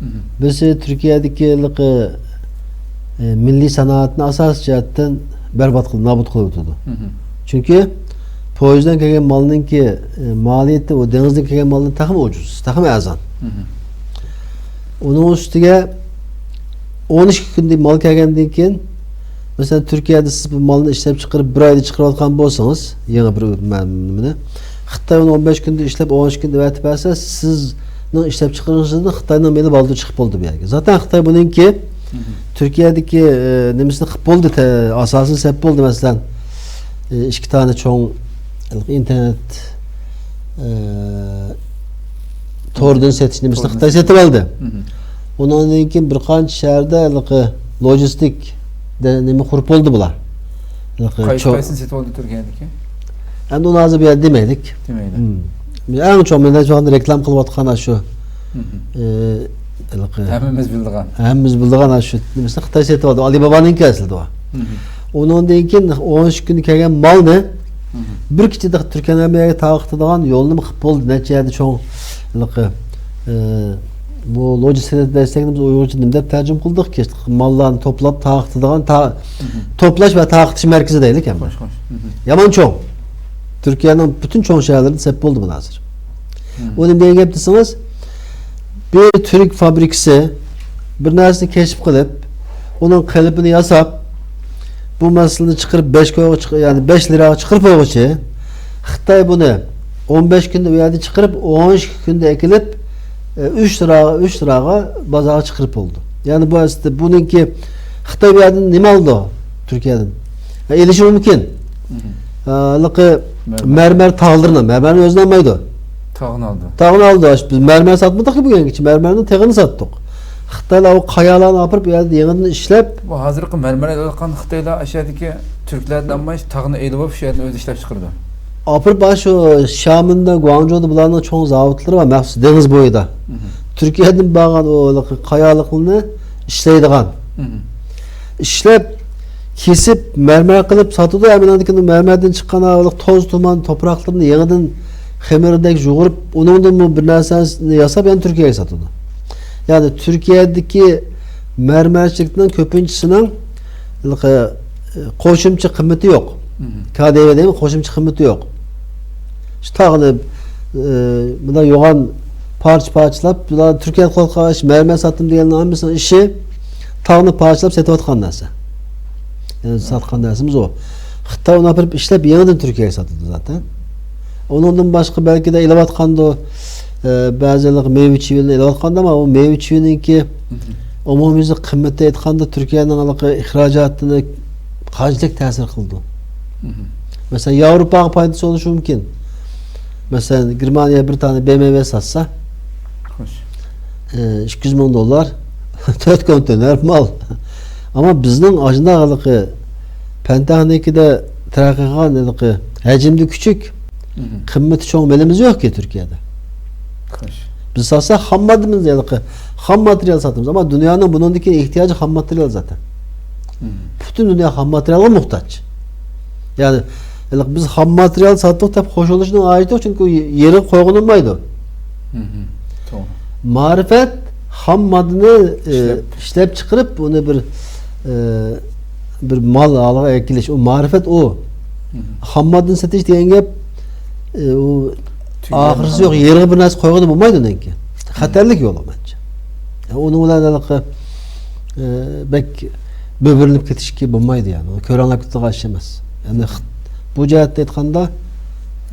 مھم. بىرسى تۈركىيەدىكى ھېلىقى، ئە، مىللىي سانائەتنى ئاساسىي جەھەتتىن بەربات قىلىپ، نابۇت قىلىۋېتىدۇ. مھم. چۈنكى پويىزدىن كەلگەن مالنىڭكى، ئە، مالىيىتى ئۇ دېڭىزدىن كەلگەن مالدىن تېخىمۇ ئۇجۇز، تېخىمۇ ئەرزان. مھم. ئۇنىڭ ئۈستىگە ئون ئىككى كۈندە مال كەلگەندىن كېيىن، مەسىلەن، تۈركىيەدە سىز بۇ مالنى ئىشلەپچىقىرىپ، بىر ئايدا چىقىرىۋاتقان بولسىڭىز، يېڭى بىر مە-، نېمىنى، خىتاي ئۇنى ئون بەش كۈندە ئىشلەپ، ئون ئۈچ كۈندە ئەۋەتىپ بەرسە، سىزنىڭ ئىشلەپچىقىرىشىڭىزدىن خىتاينىڭ مېلى بالدۇر چىقىپ بولىدۇ بۇ يەرگە. زاتەن خىتاي بۇنىڭكى، مھم. تۈركىيەدىكى، ئە، نېمىسىنى قىلىپ بولدى، تە-، ئاساسىنى سېلىپ بولدى، مەسىلەن، ئە، ئىككى دانە چوڭ ئىنتېرنېت، ئە، توردىن سېتىش نېمىسىنى توردىن خىتاي سېتىش. سېتىپ ئالدى. مھم. ئۇنىڭدىن كېيىن بىر قانچە شەھەردە ھېلىقى لوجىستىك دە-، نېمە قۇرۇپ بولدى بۇلار. ھېلىقى قايسى، چو-، قايسىنى سېتىپ ئالدى تۈركىيەدىكى؟ ئەمدى ئۇنى ھازىر بۇ يەردە دېمەيلىك. دېمەيلى. مم. ئەڭ چوڭ، مەن ھازىر رېكلام قىلىۋاتقان شۇ. مھم. ئى، ھېلىقى ھەممىمىز بىلىدىغان. ھەممىمىز بىلىدىغان شۇ نېمىسىنى خىتاي سېتىۋالدى. ئالىبابانىڭكى ئەسلىدە ئۇ. مھم. ئۇنىڭدىن كېيىن ئون ئۈچ كۈندە كەلگەن مالنى مھم. بىر كېچىدە تۈركىيەنىڭ ھەممە يەرگە تارقىتىدىغان يولنى قىلىپ بولدى. نەچچە يەردە چوڭ ھېلىقى، ئى، بۇ لوجىستىك دەيسەك، بىز ئۇيغۇرچە نېمە دەپ تەرجىمە قىلدۇق؟ ماللارنى توپلاپ تارقىتىدىغان تا-، مھم. توپلاش ۋە تارقىتىش مەركىزى دەيلىك ئەمدى. خوش، خوش. مھم. يامان چوڭ. تۈركىيەنىڭ پۈتۈن چوڭ شەھەرلىرىنى سېلىپ بولدى بۇ ھازىر. مھم. ئۇ نېمە دېگەن گەپ دېسىڭىز، بىر تۈرك فابرىكىسى بىر نەرسىنى كەشىپ قىلىپ، ئۇنىڭ قېلىپىنى ياساپ، بۇ مەسىلىنى چىقىرىپ بەش كويغا چىق-، يەنى بەش لىراغا چىقىرىپ قويغۇچە، خىتاي بۇنى ئون بەش كۈندە ئۇ يەردە چىقىرىپ، ئون ئىككى كۈندە ئەكېلىپ، ئە، ئۈچ لىراغا، ئۈچ لىراغا بازارغا چىقىرىپ بولىدۇ. يەنى بۇ ئەسلىدە بۇنىڭكى خىتاي بۇ يەردىن نېمە ئالىدۇ؟ تۈركىيەدىن. ئە، ئېلىشى مۇمكىن. مم. ئە، ھېلىقى مەرمەر. مەرمەر تاغلىرىنى، مەرمەرنى ئۆزىنى ئالمايدۇ. تاغنى ئالدى. تاغنى ئالدى. بىز مەرمەر ساتمىدۇقكى بۈگۈنگىچە، مەرمەرنىڭ تېغىنى ساتتۇق. خىتايلار ئۇ قايالارنى ئاپىرىپ، ئۇ يەردە يېڭىدىن ئىشلەپ، بۇ ھازىرقى مەرمەر ئېلىۋاتقان خىتايلار ئاشۇ يەردىكى تۈركلەردىن ئالماي، تاغنى ئېلىۋاپ، شۇ يەردىن ئۆزى ئىشلەپ چىقىرىدۇ. ئاپىرىپ، ئاشۇ شيامېندا، گۇاڭجۇدا بۇلارنىڭ چوڭ زاۋۇتلىرى بار، مەخسۇس دېڭىز بويىدا. مم. تۈركىيەدىن بارغان ئۇ ھېلىقى قايالىقلىرىنى ئىشلەيدىغان. مم. ئىشلەپ، كېسىپ، مەرمەر قىلىپ ساتىدۇ. ھەم ئاندىن كېيىن مەرمەردىن چىققان ھېلىقى توز، تۇمان، توپراقلىرىنى يېڭىدىن خېمىردەك يۇغۇرۇپ، ئۇنىڭدىنمۇ بىر نەرسىنى ياساپ، يەنە تۈركىيەگە ساتىدۇ. يەنى تۈركىيەدىكى مەرمەرچىلىكنىڭ كۆپىنچىسىنىڭ ھېلىقى، ئە، قوشۇمچە قىممىتى يوق. مم. كادېۋە دەيمىز، قوشۇمچە قىممىتى يوق. شۇ تاغنى، ئە، مۇنداق يوغان پارچە-پارچىلاپ، بۇلار تۈركىيەدە قولغا ئىش، مەرمەر ساتتىم دېگەننىڭ ھەممىسىنىڭ ئىشى تاغنى پارچىلاپ سېتىۋاتقان نەرسە. يەنى ساتقان نەرسىمىز ئۇ. خىتاي ئۇنى ئاپىرىپ ئىشلەپ، يېڭىدىن تۈركىيەگە ساتىدۇ زاتەن. ئۇنىڭدىن باشقا بەلكىدە ئېلىۋاتقاندۇ، ئە، بەزىلەر مېۋە-چېۋىنى ئېلىۋاتقاندا، ئەمما ئۇ مېۋە-چېۋىنىڭكى مم. ئومۇميۈزلۈك قىممىتى ئېيتقاندا، تۈركىيەنىڭ ھېلىقى ئىخراجاتىنى قانچىلىك تەسىر قىلىدۇ؟ مم. مەسىلەن، ياۋروپاغا پايدىسى بولۇشى مۇمكىن. مەسىلەن، گېرمانىيە بىر دانە بې ئېم ۋې ساتسا، خوش. ئى، ئىككى يۈز مىڭ دوللار، تۆت كونتېينېر مال. ئەمما بىزنىڭ ئاشۇنداق ھېلىقى پەن-تېخنىكىدا تەرەققىي قىلغان ھېلىقى ھەجمىدە كىچىك، مم. قىممىتى چوڭ مېلىمىز يوقكى تۈركىيەدە. خوش. بىز ساتساق خام ماددىمىز، ھېلىقى خام ماتېرىيال ساتىمىز. ئەمما دۇنيانىڭ بۇنىڭدىن كېيىن ئېھتىياجى خام ماتېرىيال زاتەن. مم. پۈتۈن دۇنيا خام ماتېرىيالغا موھتاج. يەنى، ھېلىقى بىز خام ماتېرىيال ساتتۇق دەپ خوش بولۇشنىڭ ھاجىتى يوق، چۈنكى ئۇ يېرىغا قويغىلى بولمايدۇ. مم. توغرا. مەرىپەت خام ماددىنى، ئى، ئىشلەپ. ئىشلەپ چىقىرىپ، ئۇنى بىر، ئى، بىر مال ھالىغا ئەكېلىش. ئۇ مەرىپەت ئۇ. مم. خام ماددىنى سېتىش دېگەن گەپ، ئى، ئۇ تۈگىگەن ئاخىرسى يوق. يېرىغا بىر نەرسە قويغىلى بولمايدۇ ئۇنىڭكى. خەتەرلىك يول ئۇ مەنچە. ئۇنىڭ بىلەن ھېلىقى، ئى، بەك بۆبۈرلىنىپ كېتىشكە بولمايدۇ يەنى. ئۇ كۆرەڭلەپ كېتىدىغان ئىش ئەمەس. يەنى خ-، بۇ جەھەتتە ئېيتقاندا،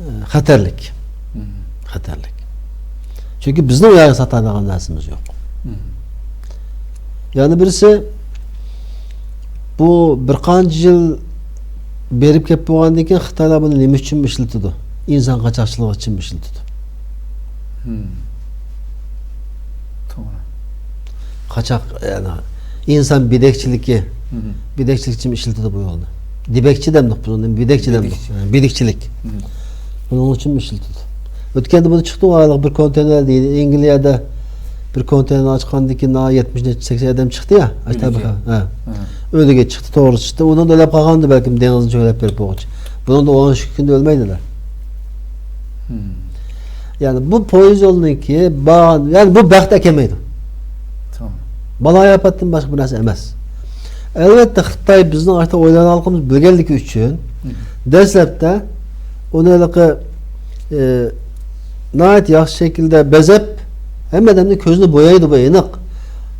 ئى، خەتەرلىك. مم. خەتەرلىك. چۈنكى بىزنىڭ ئۇ يەرگە ساتىدىغان نەرسىمىز يوق. مم. يەنە بىرسى، بۇ بىر قانچە يىل بېرىپ كەپ بولغاندىن كېيىن خىتايلار بۇنى نېمە ئۈچۈن ئىشلىتىدۇ؟ ئىنسان قاچاقچىلىقى ئۈچۈن ئىشلىتىدۇ. مم. توغرا. قاچاق، يەنى ئىنسان بىدەكچىلىكى، مم. بىدەكچىلىك ئۈچۈن ئىشلىتىدۇ بۇ يولنى. دىبەكچى دەمدۇق بۇنى، بىدەكچى دەمدۇق. بىدىكچى. ھە، بىدىكچىلىك. مم. بۇنىڭ ئۈچۈن ئىشلىتىدۇ. ئۆتكەندە بۇنى چىقتى، ھېلىقى بىر كونتېينېر دېدى. ئەنگلىيەدە بىر كونتېينېر ئاچقاندىن كېيىن يەتمىش نەچچە، سەكسەن ئادەم چىقتى يا. ئۆلۈكى. ھە. ھە. ئۆلۈكى چىقتى، توغرا چىقتى. ئۇنىڭدا ئۆلۈپ قالغاندا بەلكىم دېڭىزنى چۆگىلەپ بېرىپ بولغۇچە. بۇنىڭدا ئون ئىككى كۈندە ئۆلمەيدىلەر. مم. يەنى بۇ پويىز يولىنىڭكى بار، يەنى بۇ بەخت ئەكەلمەيدۇ. توغرا. بالايىئاپەتتىن باشقا بىر نەرسە ئەمەس. ئەلۋەتتە، خىتاي بىزنىڭ ئاشۇنداق ئويلايدىغانلىقىمىزنى بىلگەنلىكى ئۈچۈن، مم. دەسلەپتە ئۇنى ھېلىقى، ئى، ناھايىتى ياخشى شەكىلدە بېزەپ، ھەممە ئادەمنىڭ كۆزىنى بويايدۇ، بۇ ئېنىق.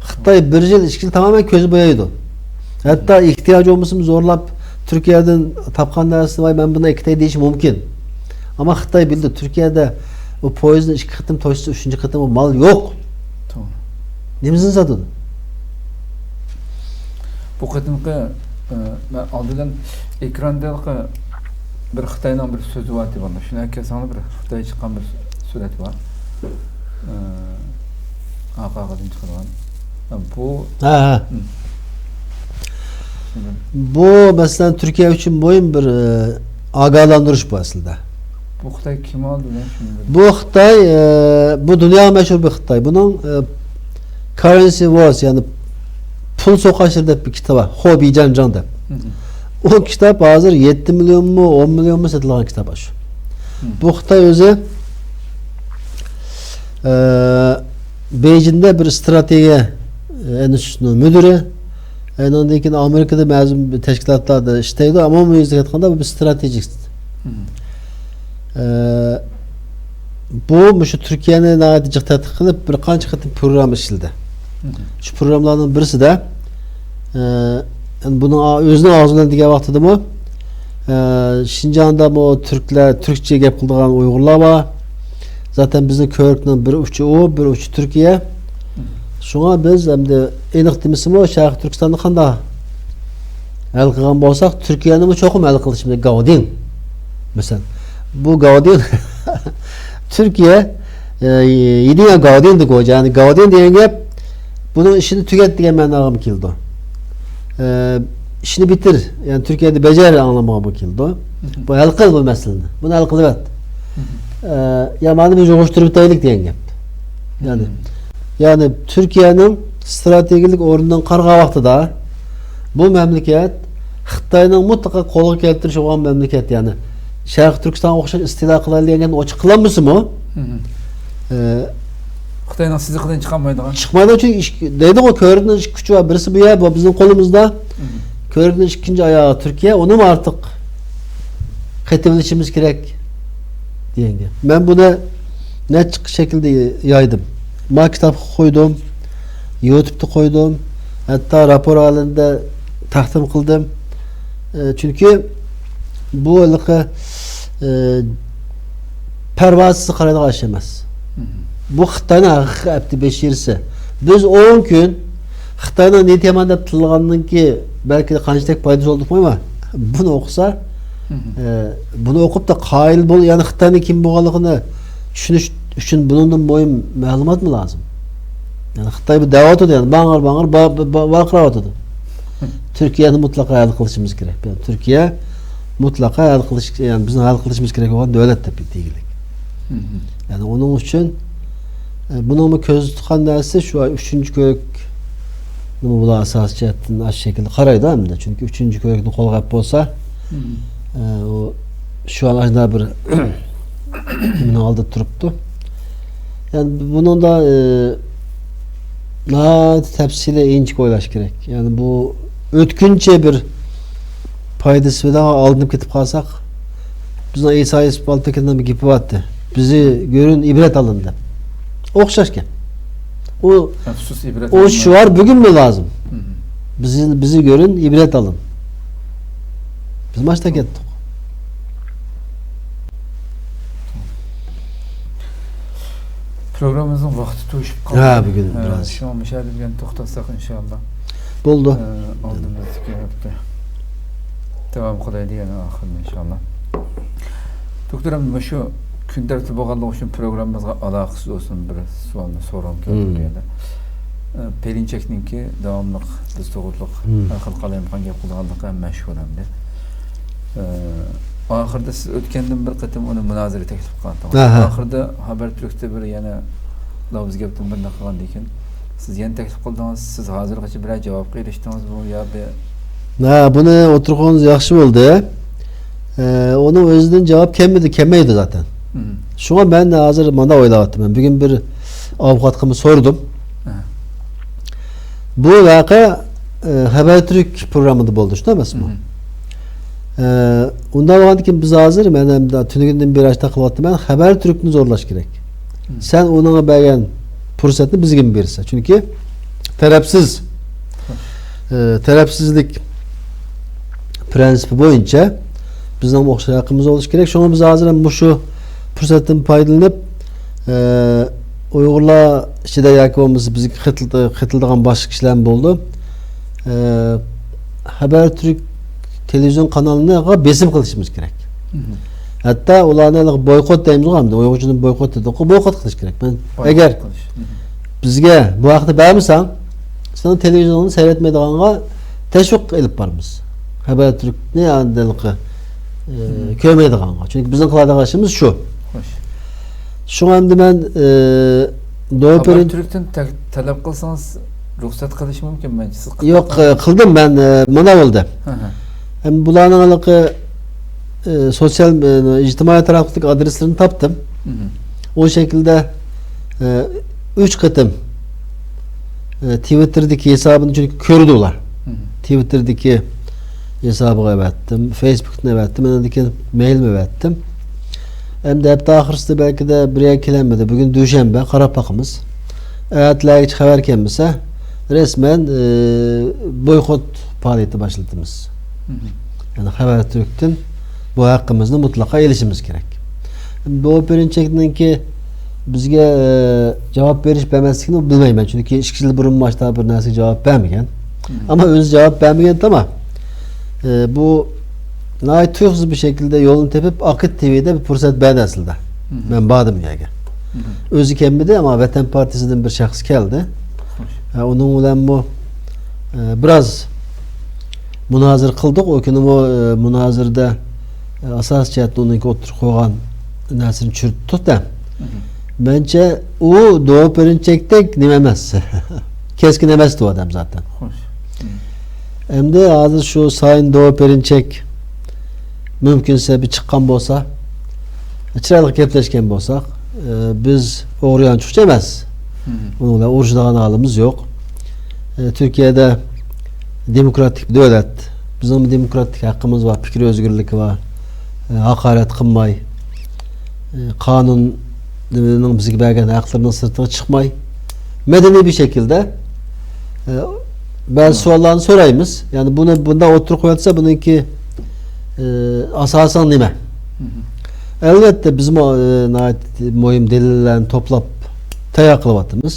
خىتاي بىر يىل، ئىككى يىل تامامەن كۆزى بويايدۇ. ھەتتا ئېھتىياج بولمىسىمۇ زورلاپ تۈركىيەدىن تاپقان نەرسىسىنى، ۋاي، مەن بۇنى ئەكېتەي دېيىشى مۇمكىن. ئەمما خىتاي بىلدى، تۈركىيەدە ئۇ پويىزنى ئىككى قېتىم توشسا، ئۈچىنچى قېتىم ئۇ مال يوق. توغرا. نېمىسىنى ساتىدۇ؟ بۇ قېتىمقى، ئە، مەن ئالدىدىن ئېكراندا بىر خىتاينىڭ بىر سۆزى بار دېگەن. شۇنى ئەكەلسەڭلار، بىر خىتاي چىققان بىر سۈرەت بار. ئە، ئارقا-ئارقىدىن چىقىدىغان. بۇ ھە، ھە. مم. بۇ، مەسىلەن، تۈركىيە ئۈچۈن مۇھىم بىر، ئە، ئاگاھلاندۇرۇش بۇ ئەسلىدە. بۇ خىتاي كىم ئالدى بىلەن شۇنى بىر بۇ خىتاي، ئە، بۇ دۇنياغا مەشھۇر بىر خىتاي. بۇنىڭ، ئە، كاررېنسى ۋارس، يەنى پۇل سوقاشلىرى دەپ بىر كىتاب بار. خو بىجەنجاڭ دەپ. مم. ئۇ كىتاب ھازىر يەتتە مىليونمۇ، ئون مىليونمۇ سېتىلغان كىتاب ئاشۇ. مم. بۇ خىتاي ئۆزى، ئە، بېيجىڭدا بىر ئىستراتېگىيە، ئە، ئىنستىتۇتىنىڭ مۇدىرى. ئاندىن كېيىن ئامېرىكىدا بەزى تەشكىلاتلاردا ئىشلەيدۇ. ئەمما ئومۇميۈزلۈك ئېيتقاندا بۇ بىر ئىستراتېگىست. مم. ئە، بۇ مۇشۇ تۈركىيەنى ناھايىتى جىق تەتقىق قىلىپ، بىر قانچە قېتىم پروگرامما ئىشلىدى. مم. شۇ پروگراممىلارنىڭ بىرسىدە، ئە، بۇنىڭ ئا-، ئۆزىنىڭ ئاغزى بىلەن دېگەن ۋاقتىدىمۇ، ئە، شىنجاڭدىمۇ تۈركلەر، تۈركچە گەپ قىلىدىغان ئۇيغۇرلار بار. زاتەن بىزنىڭ كۆۋرۈكنىڭ بىر ئۇچى ئۇ، بىر ئۇچى تۈركىيە. شۇڭا بىز ئەمدى ئېنىق دېمىسىمۇ، شەرقىي تۈركىستاننى قانداق ھەل قىلغان بولساق، تۈركىيەنىمۇ چوقۇم ھەل قىلىشىمىز، گاۋدىڭ. مەسىلەن، بۇ گاۋدىڭ، تۈركىيە، ئە، يېدىڭە گاۋدىڭ دېگەن، يەنى گاۋدىڭ دېگەن گەپ، بۇنىڭ ئىشىنى تۈگەت دېگەن مەناغىمۇ كېلىدۇ. ئە، ئىشنى بىتىر، يەنى تۈركىيەدە بەجەر ئاڭلىمىغىمۇ كېلىدۇ. بۇ ھەل قىل بۇ مەسىلىنى، بۇنى ھەل قىلىۋەت. ئە، يا مانا بىز يىغىشتۇرۇپ ئۆتەيلىك دېگەن گەپ. يەنى، يەنى تۈركىيەنىڭ ستراتېگىيەلىك ئورنىدىن قارىغان ۋاقتىدا بۇ مەملىكەت خىتاينىڭ مۇتلەقا قولغا كەلتۈرۈشى بولغان مەملىكەت، يەنى شەرقىي تۈركىستانغا ئوخشاش ئىستىلا قىلايلى دېگەن ئوچۇق قىلالمىسىمۇ، ئە، خىتاينىڭ سىزىقىدىن چىقالمايدىغان. چىقمايدۇ، چۈنكى ئىش-، دەيدىغۇ، كۆۋرۈكنىڭ ئىككى كۈچى بار، بىرسى بۇ يەر، بۇ بىزنىڭ قولىمىزدا. كۆۋرۈكنىڭ ئىككىنچى ئاياغى تۈركىيە، ئۇنىمۇ ئارتۇق قېتىۋېلىشىمىز كېرەك دېگەن گەپ. مەن بۇنى نەچچە شەكىلدە يايدىم. ما كىتابقا قويدۇم، يۇتۇبتا قويدۇم، ھەتتا راپور ھالىتىدە تەقدىم قىلدىم. ئە، چۈنكى بۇ ھېلىقى، ئە، پەرۋاسىز قارايدىغان ئىش ئەمەس. بۇ خىتاينىڭ ھەقىقىي ئەپتى بېشىرىسى. بىز ئون كۈن خىتاينىڭ نېتىيەمان دەپ تىللىغاندىن كېيىن بەلكى قانچىلىك پايدىسى بولدى قويما. بۇنى ئوقۇسا، ئە، بۇنى ئوقۇپ تا قايىل بول، يەنى خىتاينىڭ كىم بولغانلىقىنى چۈشىنىش ئۈچۈن بۇنىڭدىن مۇھىم مەلۇماتمۇ لازىم؟ يەنى خىتاي بۇ دەۋاتىدۇ، يەنى باڭغىر باڭغىر با-، با-، با-، ۋارقىراۋاتىدۇ. تۈركىيەنى مۇتلەقا ھەل قىلىشىمىز كېرەك. يەنى تۈركىيە مۇتلەقا ھەل قىلىش، يەنى بىزنىڭ ھەل قىلىشىمىز كېرەك بولغان دۆلەت دەپ دېگۈلۈك. يەنى ئۇنىڭ ئۈچۈن، ئە، بۇنىڭمۇ كۆزدە تۇتقان نەرسىسى شۇ ئۈچىنچى كۆۋرۈكنىمۇ بۇلار ئاساسىي جەھەتتىن ئاشۇ شەكىلدە قارايدۇ ئەمدى. چۈنكى ئۈچىنچى كۆۋرۈكنى قولغا ئېلىپ بولسا، ئە، ئۇ شۇ ئاشۇنداق بىر نېمىنىڭ ئالدىدا تۇرۇپتۇ. يەنى بۇنىڭدا، ئى، ناھايىتى تەپسىلىي، ئىنچىكە ئويلاش كېرەك. يەنى بۇ ئۆتكۈنچى بىر پايدىسىز بىلەن ئالدىنىپ كېتىپ قالساق، بىزنىڭ ئىسا يۈسۈپ ئالتىنكىنىڭ بىر گېپى بارتتى. «Bizi görün, ibret alın» دەپ. ئوخشاش گەپ. ئۇ، مەخسۇس ئىبرەت ئۇ ئالما. شوئار بۈگۈنمۇ لازىم. «Bizi, bizi görün, ibret alın». بىز ماشتا كەتتۇق. پروگراممىمىزنىڭ ۋاقتى توشۇپ قالدى. ھە، بۈگۈن ھە، بىراز. شۇڭا مۇشۇ يەردە بۈگۈن توختاتساق، ئىنشاللا. بولدى. ئە، ئالدىمىزدىكى ھەپتە داۋام قىلايلى يەنە ئاخىرىنى، ئىنشاللا. دوكتور، ئەمدى مۇشۇ كۈن تەرتىپى بولغانلىقى ئۈچۈن پروگراممىمىزغا ئالاقىسىز بولسۇن، بىر سوئالنى سورىغۇم كەلدى بۇ يەردە. ئە، پەيلىنچەكنىڭكى داۋاملىق بىز توغرۇلۇق ھەر خىل قالايمىقان گەپ قىلىدىغانلىقى ھەم مەشھۇر ئەمدى. ئە، ئاخىرىدا سىز ئۆتكەندىن بىر قېتىم ئۇنى مۇنازىرە تەكلىپ قىلغانتىڭىز. ئاخىرىدا خەبەر تۈركتە بىر يەنە لافزىي گەپتىن بىرنى قىلغاندىن كېيىن، سىز يەنە تەكلىپ قىلدىڭىز. سىز ھازىرغىچە بىرەر جاۋابقا ئېرىشتىڭىزمۇ يا بىر؟ ھە، بۇنى ئوتتۇرىغا قويغىنىڭىز ياخشى بولدى. ئە، ئۇنىڭ ئۆزىدىن جاۋاب كەلمىدى، كەلمەيدۇ زاتەن. شۇڭا مەن ھازىر مانا ئويلاۋاتىمەن. بۈگۈن بىر ئاۋۇكاتقىمۇ سورىدىم. بۇ ۋەقە، ئە، خەبەر تۈرك پروگراممىدا بولدى، شۇنداق ئەمەسمۇ؟ ئە، ئۇنداق بولغاندىكىن بىز ھازىر، مەن ھەم تۈنۈگۈندىن بېرى ئاشۇنداق قىلىۋاتىمەن، خەبەر تۈركنى زورلاش كېرەك. سەن ئۇنىڭغا بەرگەن پۇرسەتنى بىزگىمۇ بېرىسەن. چۈنكى تەرەپسىز، ئە، تەرەپسىزلىك پىرىنسىپى بويىچە بىزنىڭمۇ ئوخشاش ھەققىمىز بولۇشى كېرەك. شۇڭا بىز ھازىر ھەم مۇشۇ پۇرسەتتىن پايدىلىنىپ، ئە، ئۇيغۇرلار ئىچىدە ياكى بولمىسا بىزگە قېتىل-، قېتىلىدىغان باشقا كىشىلەرمۇ بولىدۇ. ئە، خەبەر تۈرك تېلېۋىزىيون قانىلىغا بېسىم قىلىشىمىز كېرەك. ھەتتا ئۇلارنى ھېلىقى بويكوت دەيمىزغۇ، ئەمدى ئۇيغۇرچىدا بويكوت دېدۇققۇ، بويكوت قىلىش كېرەك. مەن ئەگەر بىزگە بۇ ھەقنى بەرمىسەڭ، سېنىڭ تېلېۋىزىيونۇڭنى سەيرەتمەيدىغانغا تەشۋىق ئېلىپ بارىمىز. خەبەر تۈركنى ئاندىنقى، ئى، كۆرمەيدىغانغا. چۈنكى بىزنىڭ قىلىدىغان ئىشىمىز شۇ. شۇڭا ئەمدى مەن، ئى، دوپىرىن خەبەر تۈركتىن تەك-، تەلەپ قىلسىڭىز رۇخسەت قىلىشى مۇمكىنمۇ؟ سىز يوق، ئى، قىلدىم مەن، ئى، مانا بولدى. ئەمدى بۇلارنىڭ ھېلىقى، ئى، سوتسىيال، ئى، ئىجتىمائىي تارقىتىق ئادرېسلىرىنى تاپتىم. ئۇ شەكىلدە، ئى، ئۈچ قېتىم، ئى، تىۋىتتېردىكى ھېسابىنى چۈنكى كۆردى ئۇلار. تىۋىتتېردىكى ھېسابىغا ئەۋەتتىم، فېيسبۇكتىن ئەۋەتتىم، ئاندىن كېيىن مېيلمۇ ئەۋەتتىم. ئەمدى ھەپتە ئاخىرسىدا بەلكىدە بىر يەرگە كېلەلمىدى. بۈگۈن دۈشەنبە، قاراپ باقىمىز. ئەتىلەرگىچە خەۋەر كەلمىسە، رەسمەن، ئى، بويكوت پائالىيىتى باشلىتىمىز. يەنى خەۋەر تۈركتىن بۇ ھەققىمىزنى مۇتلەقا ئېلىشىمىز كېرەك. دوۋا پېرىنچەكنىڭكى بىزگە، ئى، جاۋاب بېرىش بەرمەسلىكىنى بىلمەيمەن، چۈنكى ئىككى يىل بۇرۇن ماشتا بىر نەرسىگە جاۋاب بەرمىگەن. ئەمما ئۆزى جاۋاب بەرمىگەن تاما. ئى، بۇ ناھايىتى تۇيۇقسىز بىر شەكىلدە يولنى تېپىپ، ئاكىت تىۋىدە بىر پۇرسەت بەردى ئەسلىدە. مەن باردىم ئۇ يەرگە. ئۆزى كەلمىدى، ئەمما ۋەتەن پارتىيىسىدىن بىر شەخس كەلدى. ئە، ئۇنىڭ بىلەنمۇ، ئە، بىراز مۇنازىرە قىلدۇق. ئۇ كۈنىمۇ، ئە، مۇنازىرىدە، ئە، ئاساسىي جەھەتتە ئۇنىڭكى ئوتتۇرىغا قويغان نەرسىنى چۈشۈرتتۇق-دە. مەنچە ئۇ دوۋا پېرىنچەكتەك نېمە ئەمەس. كەسكىن ئەمەس ئۇ ئادەم زاتەن. خوش. ئەمدى ھازىر شۇ سايىن دوۋا پېرىنچەك مۇمكىنسە بىر چىققان بولسا، چىرايلىق گەپلەشكەن بولساق، ئە، بىز ئوغرى يانچۇقچى ئەمەس. ئۇنىڭ بىلەن ئۇرۇشىدىغان ھالىمىز يوق. ئە، تۈركىيەدە دېموكراتىك دۆلەت. بىزنىڭ دېموكراتىك ھەققىمىز بار، پىكىر ئۆزگىرلىكى بار. ئە، ھاقارەت قىلماي، ئە، قانۇننىڭ بىزگە بەرگەن ھەقلىرىنىڭ سىرتىغا چىقماي، مەدەنىي بىر شەكىلدە، ئە، بەزى سوئاللارنى سورايمىز. يەنى بۇنى بۇنداق ئوتتۇرىغا قويۇۋەتسە، بۇنىڭكى، ئە، ئاساسىڭ نېمە؟ ئەلۋەتتە، بىزمۇ، ئە، ناھايىتى مۇھىم دەلىللەرنى توپلاپ تەييار قىلىۋاتىمىز.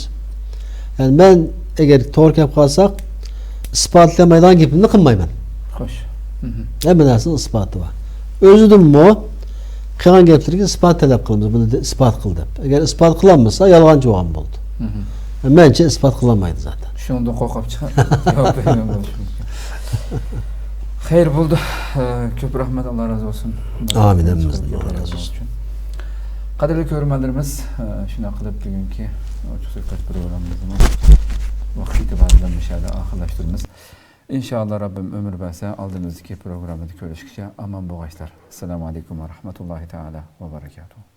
يەنى مەن ئەگەر توغرا كەپ قالساق، ئىسپاتلىيالمايدىغان گېپىمنى قىلمايمەن. خوش. ھەممە نەرسىنىڭ ئىسپاتى بار. ئۆزىدىنمۇ قىلغان گەپلىرىگە ئىسپات تەلەپ قىلىمىز. بۇنى دە-، ئىسپات قىل دەپ. ئەگەر ئىسپات قىلالمىسا، يالغانچى بولغان بولدى. مەنچە ئىسپات قىلالمايدۇ زاتەن. شۇنىڭدىن قورقۇپ چىقىپ جاۋاب بەرگەن بولۇشى مۇمكىن. خەير بولدى. ئە، كۆپ رەھمەت، ئاللا رازى بولسۇن. ئامىن، ھەممىمىزدىن ئاللا رازى بولسۇن. قەدىرلىك كۆرۈرمەنلىرىمىز، ئە، شۇنداق قىلىپ بۈگۈنكى ئوچۇق سۆھبەت پروگراممىمىزنى ۋاقىت ئېتىبارى بىلەن مۇشۇ يەردە ئاخىرلاشتۇرىمىز. ئىنشائاللا، رەببىم ئۆمۈر بەرسە، ئالدىمىزدىكى پروگراممىدا كۆرۈشكىچە ئامان بولغايسىلەر. ئەسسالامۇ ئەلەيكۇم ۋە رەھمەتۇللاھى تەئالا ۋە بەرەكاتۇھۇ.